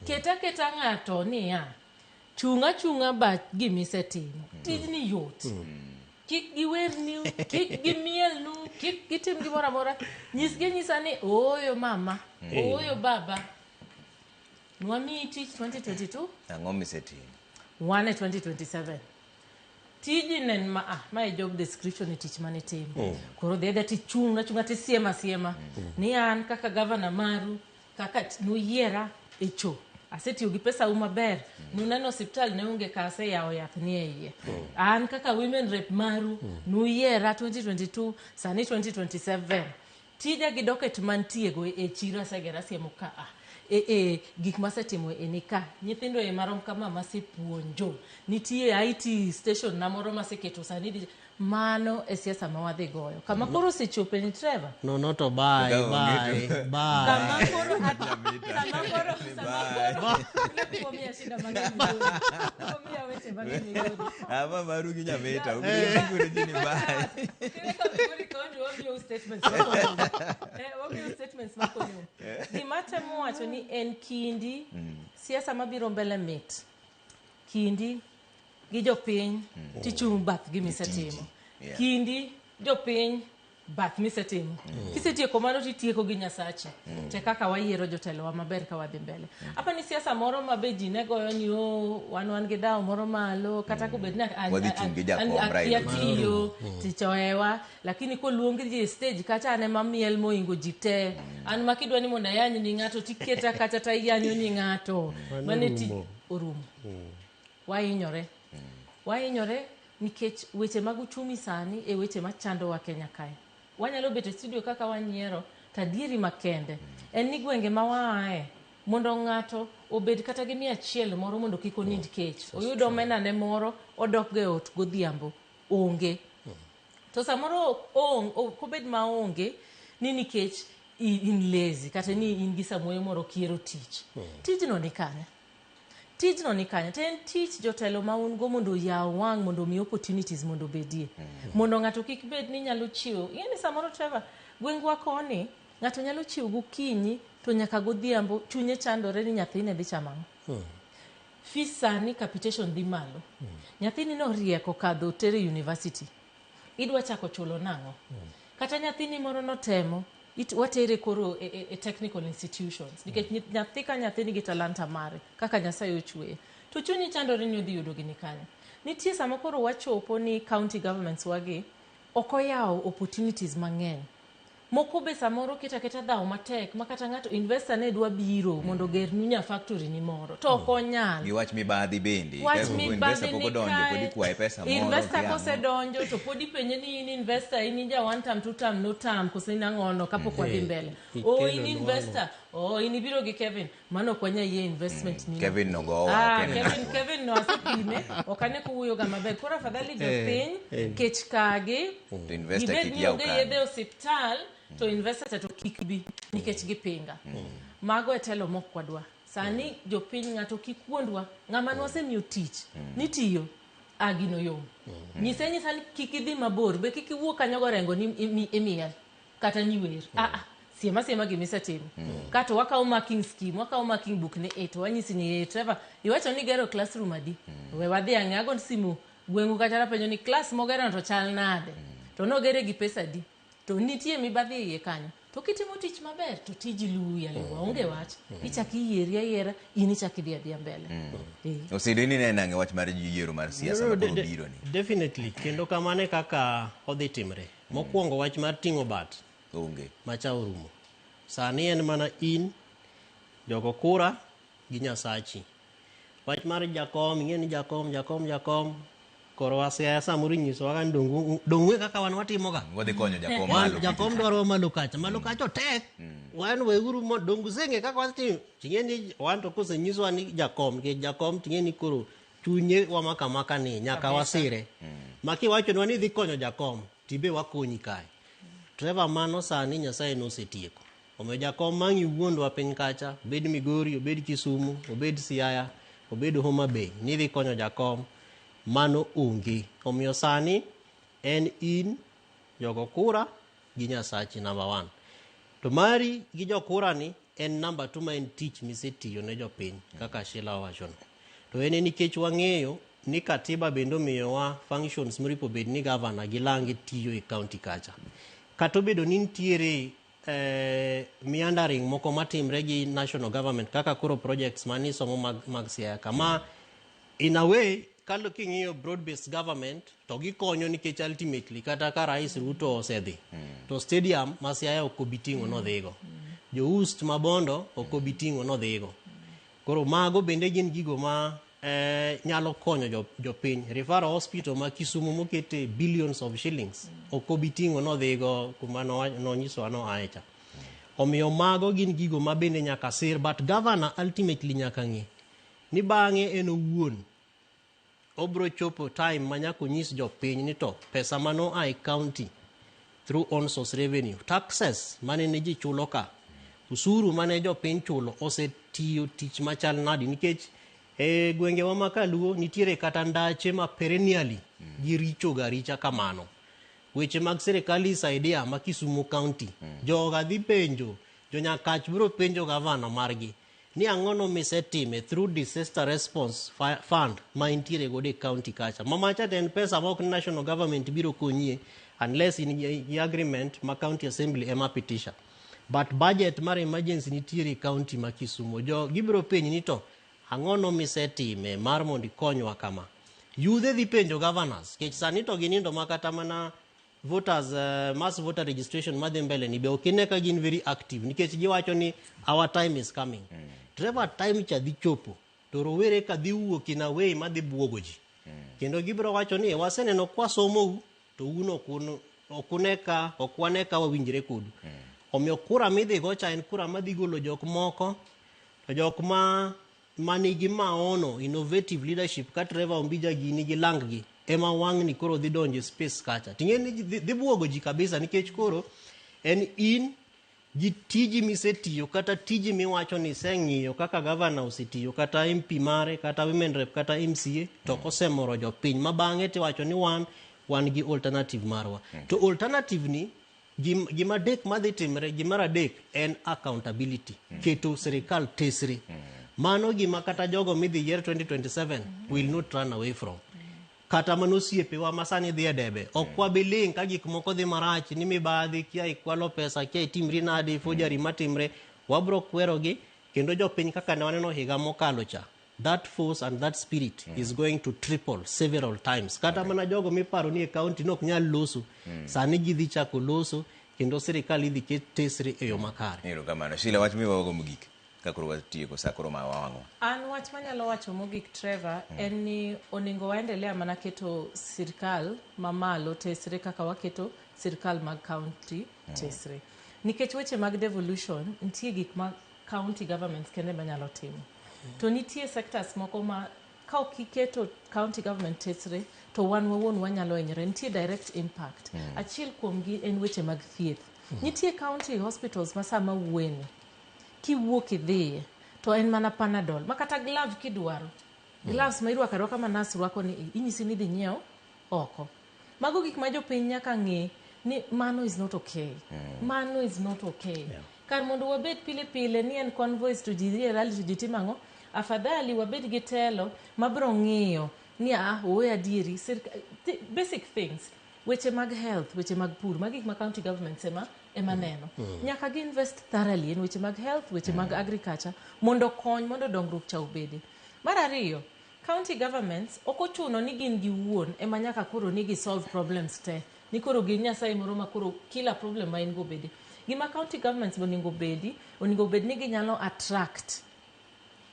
Ket aketa ng'ato niya, chung' achung'a ba gimisetimo. Tijni yot. Kik giwerni, kik gimielnu, kik gitim gimoro amora. Nyisgi anyisa ni ooyo mama, ooyo baba. Nwamiyi tich 2022, Ang'o misetimo? wan e 2027. Tiji nen ma ma e job description e tich manitimo. Koro dhi adhiya tichung' achung'a tisiema asiema. Ni an kaka gavana maru, kaka nuyiera e cho. Asetiyo gi pesa u maber. Nuneno osiptal ne onge ka aseyawo yath ni e iye. An kaka women rep maru, nuyiera 2022, sani 2027. Tija gi docket mantie go e chiro asegero asiemo ka a. Gik masetimo e ni ka. Nyithindo e marom kama masepuonjo. Nitie IT station na moro maseketo sani dhi. Mano e siasa ma wadhi goyo. Kama koro osechope ni Trevor. No, no to bye, Ka onge bye, to- bye. Kama koro sama koro kuomia shida mang'eny Migori. Kuomia weche mang'eny Migori. Ama maru gi Nyamita. Ubiro ji ni bye. Kile ka Migori kaunti wamiyo statements makonyo. Wamiyo statements makonyo. Gima temo wacho ni en kindi siasa mabiro mbele mit. Kindi gi jopiny tichung' bath gimisetimo. Yeah. Kindi jopiny bath misetimo. Kisetieko mano titieko gi Nyasachi. Te kaka wayiero jotelowa maber ka wadhi mbele. Apa ni siasa moro ma be ji ne goyo ni o wan gi dhawo moro malo kata kobed ni Wadhi chung' gi jakom akia Raila. tiyo tich ohewa lakini koluong ji e stage kacha an ema miel mohingo ji te. An ma kidwa ni mondo ayany ni ng'ato tiketa kacha to ayanyo ni ng'ato. Mano Mane tich orumo. orumo. Wahinyore. Wahinyore nikech weche mag uchumi sani e weche machandowa Kenya kae. Wanyalo bet e studio kaka wanyiero, to adieri makende en ni gwenge ma waaye mondo ng'ato obed kata gi 100 moro mondo kik onind kech. Oyud omena ne moro odok go e ot godhiambo. Onge. To samoro ok obed maonge ni nikech in lazy kata ni in gi samuoyo moro kiero tich. Tijno ni kanye? Tijno ni kanye? To en tich jotelo ma un go mondo oyaw wang' mondo omi opportunities mondo obedie. Mondo ng'ato kik bed ni nyalo chiwo. Ing'e ni samoro Trevor, gwengwa koni ng'ato nyalo chiwo gokinyi to nyaka godhiambo chunye chandore ni nyathine dhi chamo ang'o. Fees sani capitation dhi malo. Nyathini norieko kadho tere university. Idwa chako chulo nang'o? Kata nyathini moro notemo watere koro e technical institutions nikech nyathi ka nyathi nigi talanta mare kaka Nyasaye ochweye to chunyi chandore ni odhi yudo gini kanyo. Nitie sama koro wachopo ni county governments wagi ok oyawo opportunities mang'eny. Moko be samoro keto aketa dhawo matek ma kata ng'ato investor ne dwa biro mondo ogernu nya factory ni moro to ok onyal. Gi wach mibadhi bende. Wach Ka mibadhi investor pok ni odonjo, kae. pod ikwaye pesa moro. Investor kia ang'o. kosedonjo to pod ipenje ni in investor, in ja one term, two term, no term, koso in ang'ono kapok wadhi mbele. Ikelo O in nwang'o. investor, Oh, in ibiro gi Kevin. Mano ok wanyal yie investment ni. Kevin no gowa, Ah, ok en Kevin, ng'atwa. Kevin no asepime. Ok ane kowuoyo ga maber. Koro afadhali jopiny kech kagi. To investor Gibed kik ni yaw onge kambi. yedhe e osiptal to investor cha to kik bi nikech gipinga. Mago e telo mok wadwa. Sani jopiny ng'ato kik wuondwa. Ng'ama nwasemiyo tich nitiyo a gino yom. Nyise nyisa ni kik idhi mabor be kik iwuo kanyo gorengo ni imiel kata ni wer. Ah ah siema siema gimisetimo. Kato wakawo marking scheme, wakawo marking book ni e to wanyisi ni e Trevor, iwacho ni gero classroom adi? We wadhi ang'e ago simu gweng'u kacha tapenjo ni class mogero no to chal nade? To nogere gi pesa adi? To nitie mibadhi e iye kanyo. To kitimo tich maber to tiji luwi aluwa, onge wach. Ichak iyieri ayiera, in ichak idhi adhiya mbele. Osindo in ineno nang'e wach mar yiero mar siasa No, ma koro biro ni? Definitely, kendo kamano e kaka odhi timre. Mokwongo wach mar ting'o bat. Onge. Macha orumo. Sani en mana in, jogo kura gi Nyasachi. Wach mar jakom, ing'e ni jakom, jakom, jakom, koro wasiaya samoro inyisowa ga ni dong' kaka wan watimoga. Wadhi konyo jakom Wan malo. jakom dwarowa malo kacha, malo kacha otek. Wan weuru mo dong' useng'e kaka watimo. Ting'e ni wan to kosenyiswa ni jakom, nikech jakom ting'e ni koro chunye wamaka maka ni nyaka wasire. Ma kiwachonwa ni idhi konyo jakom, tibe wakonyi kae. Trevor mano sani Nyasaye nosetieko. Omiyo jakom mang' iwuondwa piny kacha, obed Migori, obed Kisumu, obed Siaya, obed Homa Bay, ni idhi konyo jakom, mano onge. Omiyo sani en in, jogo kura gi Nyasachi number 1. To mari gi jokura ni en number 2 ma en tich misetiyo ne jopiny kaka Sheila owachono. To en nikech wang'eyo ni katiba bende omiyowa functions moripo bed ni governor gi lange tiyo e county kacha. Kata obedo ni nitiere meandering moko matimre gi national government kaka koro projects manisomo mag Siaya kama in a way kalo king'iyo broad based government to gikonyo nikech ultimately kata ka Rais Ruto osedhi to stadium ma Siaya ok obi ting'o nodhigo. Joust mabondo ok obi ting'o nodhigo. Koro mago bende gin gigo ma nyalo konyo jopiny. Referral hospital ma Kisumu mokete billions of shillings ok obi ting'o nodhigo kuma nonyisowa no ae cha. Omiyo mago gin gigo ma bende nyaka sir, but governor ultimately nyaka ng'e ni bang'e en owuon obro chopo time ma nyaka onyis jopiny ni to pesa mano ae county through on source revenue taxes mane ne ji chulo ka usuru mane jopiny chulo osetiyo tich machal nadi nikech e gwengewa ma kaluo nitiere kata ndache ma perennially giricho ga richa kamano. Weche mag sirikal isaidia ma Kisumu County. Joga dhi penjo, jonyakach biro penjo gavana margi ni ang'o no misetime through disaster response fund ma intiere godo e county kacha. Mamacha to en pesa ma ok national government biro konyie unless in gi agreement ma county assembly ema pitisha. But budget mar emergency nitiere e county ma Kisumu. Jo gibiro penji ni to ang'o no misetime mar mondo ikonywa kama. Yudhe dhi penjo governors, nikech sani to ginindo ma kata mana voters, mass voter registration madhi mbele ni be ok ine ka gin very active nikech giwacho ni our time is coming. Trevor time cha dhi chopo to rowere ka dhi wuok in a way madhi buogo ji. Kendo gibiro wacho ni waseneno kwa somou to un ok wane ka wawinjre kodu. Omiyo kura midhi go cha en kura madhi golo jok moko to jok ma manigi maono innovative leadership ka Trevor Ombija gini gi lang gi ema wang'ni koro dhi donjo e space kacha. Ting'e ni dhi buogo ji kabisa nikech koro en in gi tiji misetiyo kata tiji miwacho ni iseng'iyo kaka governor osetiyo kata MP mare kata women rep kata MCA to ok osemoro jopiny ma bang'e tiwacho ni wan gi alternative marwa. To alternative ni gima adek madhi timre, gimar adek en accountability, keto sirikal tesre. Mano gima kata jogo midhi yier 2027 will not run away from. Kata mano osiepewa ma sani dhi e debe, ok wabi ling' ka gik moko dhi marach, ni mibadhi, kia ikwalo pesa, kia itimri nade, forgery matimre, wabro kwerogi, kendo jopiny kaka ne waneno higa mokalo cha, that force and that spirit is going to triple several times. Kata mana jogo miparo ni e county nok nyal loso, sani gidhi chako loso, kendo sirikal idhi ket tesre e yo makare. Erokamano. Sheila, wach miwago mogik ka koro watieko sa koro ma wawang'o. An wach manyalo wacho mogik Trevor en ni onego waendelea mana keto sirikal mamalo tesre kaka waketo sirikal mag county tesre. Nikech weche mag devolution nitie gik ma county governments kende manyalo timo. To nitie sectors moko ma ka ok iketo county government tesre to wan wawuon wanyalo hinyore. Nitie direct impact. Achiel kuomgi en weche mag thieth. Nitie county hospitals ma sama wuoyeni kiwuok idhiye to en mana Panadol ma kata glove kidwaro. Gloves ma irwako arwaka ma nurse rwako ni inyisi ni idhi nyiew oko. Mago gik ma jopiny nyaka ng'e ni mano is not okay. Mano is not okay. Kar mondo wabed pile pile ni en convoys to ji dhi e rally to ji timo ang'o, afadhali wabed gi telo mabiro ng'iyo ni a ooyo adieri basic things weche mag health, weche mag pur, magi gik ma county governments ema neno. Nyaka gi invest thoroughly en weche mag health, weche mag agriculture mondo okony mondo dongruok cha obedi. Mar ariyo, county governments ok ochuno ni gin giwuon ema nyaka koro ni gi solve problems te. Ni koro gin Nyasaye moro ma koro kila problem ma in go bedi. Gima county governments onego bedi, onego bed ni ginyalo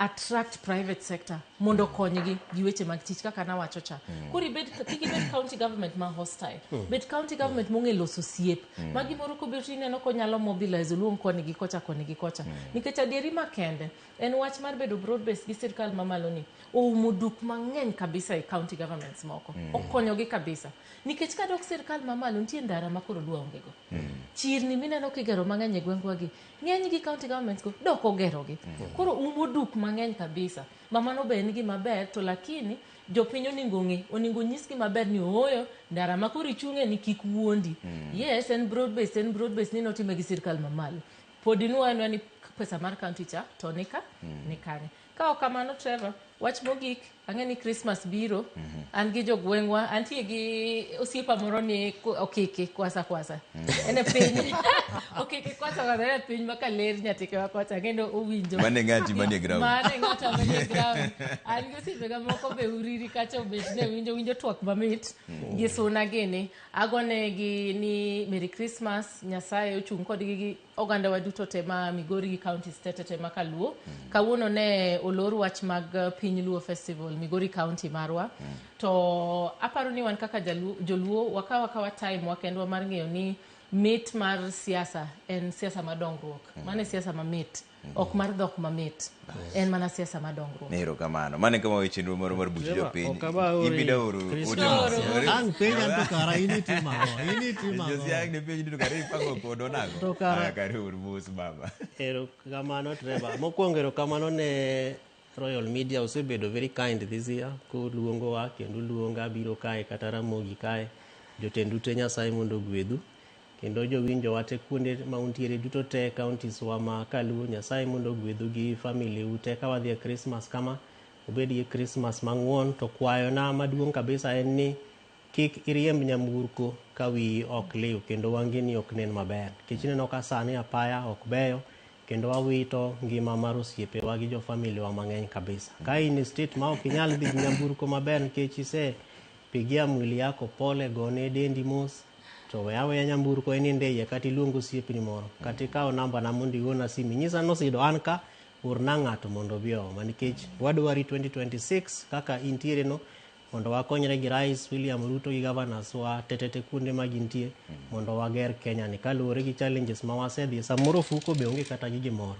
attract private sector mondo okonygi gi weche mag tich kaka nawacho cha. Koro ibed, kik ibed county government ma hostile. Bed county government mong'e loso osiep. Ma gimoro kobiro to ineno konyalo mobilize oluong koni gi kocha koni gi kocha. Nikech adieri makende en wach mar bedo broad based gi sirkal mamalo ni oumo duk mang'eny kabisa e county governments moko. Okonyogi kabisa. Nikech kadok sirkal mamalo nitie ndara ma koro dwa onge go. Chirni mineno kigero mang'eny e gwengwa gi, ng'eny gi county governments go dok ogerogi. Koro umo duk mang'eny kabisa. Ma mano be en gima ber to lakini jopiny onego ng'e, onego nyisgi maber ni ooyo ndara ma koro ichung'e ni kik wuondi. Yes, en broad based, en broad based ni notime gi sirkal mamalo. Pod inwa ni pesa mar county cha to nika ni kanye. Ka ok kamano Trevor, wach mogik, ang'e ni Christmas biro, an gi jogweng'wa, antie gi osiepa moro ni Okiki kwasa kwasa. En e piny Okiki kwasa kwasa en e piny ma Kaler Nyatike kocha, ang'e ni owinjo. Mane ng'ati manie ground. Mane ng'ata manie ground. An gi osiepega moko be Uriri kacha obet ne winjo twak mamit gi Suna gini. Agonegi ni Merry Christmas, Nyasaye ochung' kodgi gi oganda wa duto te ma Migori gi counties te te ma kaluo. Kawuono ne olor wach mag Piny Luo Festival Migori County marwa. To aparo ni wan kaka joluo wakawa akawa time wa kendwa mar ng'eyo ni mit mar siasa en siasa mar dongruok. Mano e siasa mamit, ok mar dhok mamit. En mana siasa mar dongruok. Erokamano. Mano e kama weche chenro moro mar buch jopiny. Ok aba ori Ibida oro Christmas. ote moro. Ang' penja to kara in itimo ang'o? In itimo ang'o? Josia ang' ne penji ni to kare ipango kodwa nang'o? To kara- Aya, kare or mos baba. Erokamano Trevor. Mokwongo erokamano ne Royal Media osebedo very kind this year koluongowa kendo luonga biro kae kata Ramogi kae. Jotend ute Nyasaye mondo ogwedhu. Kendo jowinjowa te kuonde ma untiere duto te counties wa ma kaluo Nyasaye mondo ogwedhu gi family u te ka wadhi e Christmas kama obed gi Christmas mang'won. To kwayona maduong' kabisa en ni kik iriemb nyamburko ka wiyi ok liw kendo wangeni ok nen maber. Nikech ineno ka sani apaya ok beyo kendo wawito ngima mar osiepewa gi jo family wa mang'eny kabisa. Ka in e state ma ok inyal dhi gi nyamburko maber nikech ise pigia mwili yako pole, gone dendi mos, to we aweya nyamburko ininde iye kata iluong osiepni moro kata ikaw namba na mondo igona simu inyisa ni Osido an ka orna ng'ato mondo obi ooma nikech wadwari 2026 kaka intiere no mondo wakonyre gi Rais William Ruto gi governors wa tetete kuonde ma gintie mondo wager Kenya ni kaluwore gi challenges ma wasedhie samoro ofuko be onge kata gi gimoro.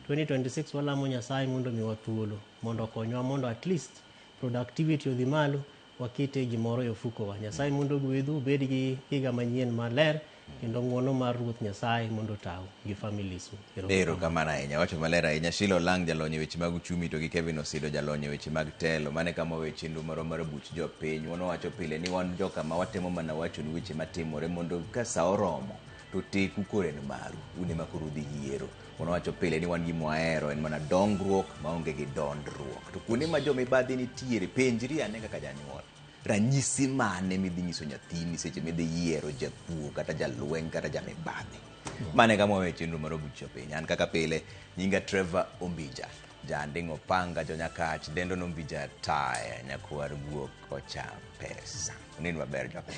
2026 walamo Nyasaye mondo omiwa thuolo mondo okonywa mondo at least productivity odhi malo wakete gimoro e ofukowa. Nyasaye mondo ogwedhu ubed gi higa manyien maler kendo ng'uono mar Ruoth Nyasaye mondo otau gi families u. Erokamano ahinya. Wacho maler ahinya. Sheila Olang' jalony e weche mag uchumi to gi Kevin Osido jalony e weche mag telo. Mano e kama wawe chenro marwa mar buch jopiny. Wan wawacho pile ni wan joka ma watemo mana wachonu weche matimore mondo ka sa oromo to teku koro en maru. Un ema koro udhi yiero. Wan wawacho pile ni wan gima wahero en mana dongruok maonge gi dondruok. To kuonde ma jomibadhi nitiere, penjri ane kaka janyuol. Ranyisi mane midhi nyiso nyathini seche midhi yiero jakuo kata jalweny kata jamibadhi. Mano e kama wawe chenro mar buch jopiny. An kaka pile, nyinga Trevor Ombija. Janding' Opanga Jonyakach, dendo Nombija Taya, nyakwar guok ocham pesa. Unind maber jopiny.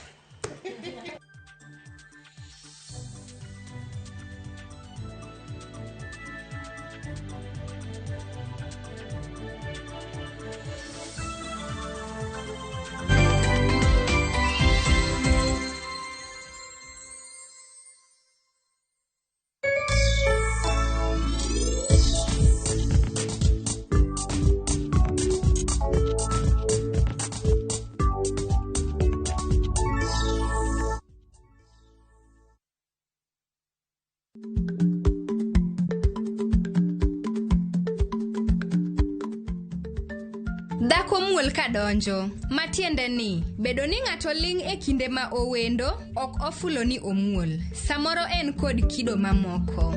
Dhako muol ka donjo, matiende ni bedo ni ng'ato ling' e kinde ma owendo ok ofulo ni omuol. Samoro en kod kido mamoko.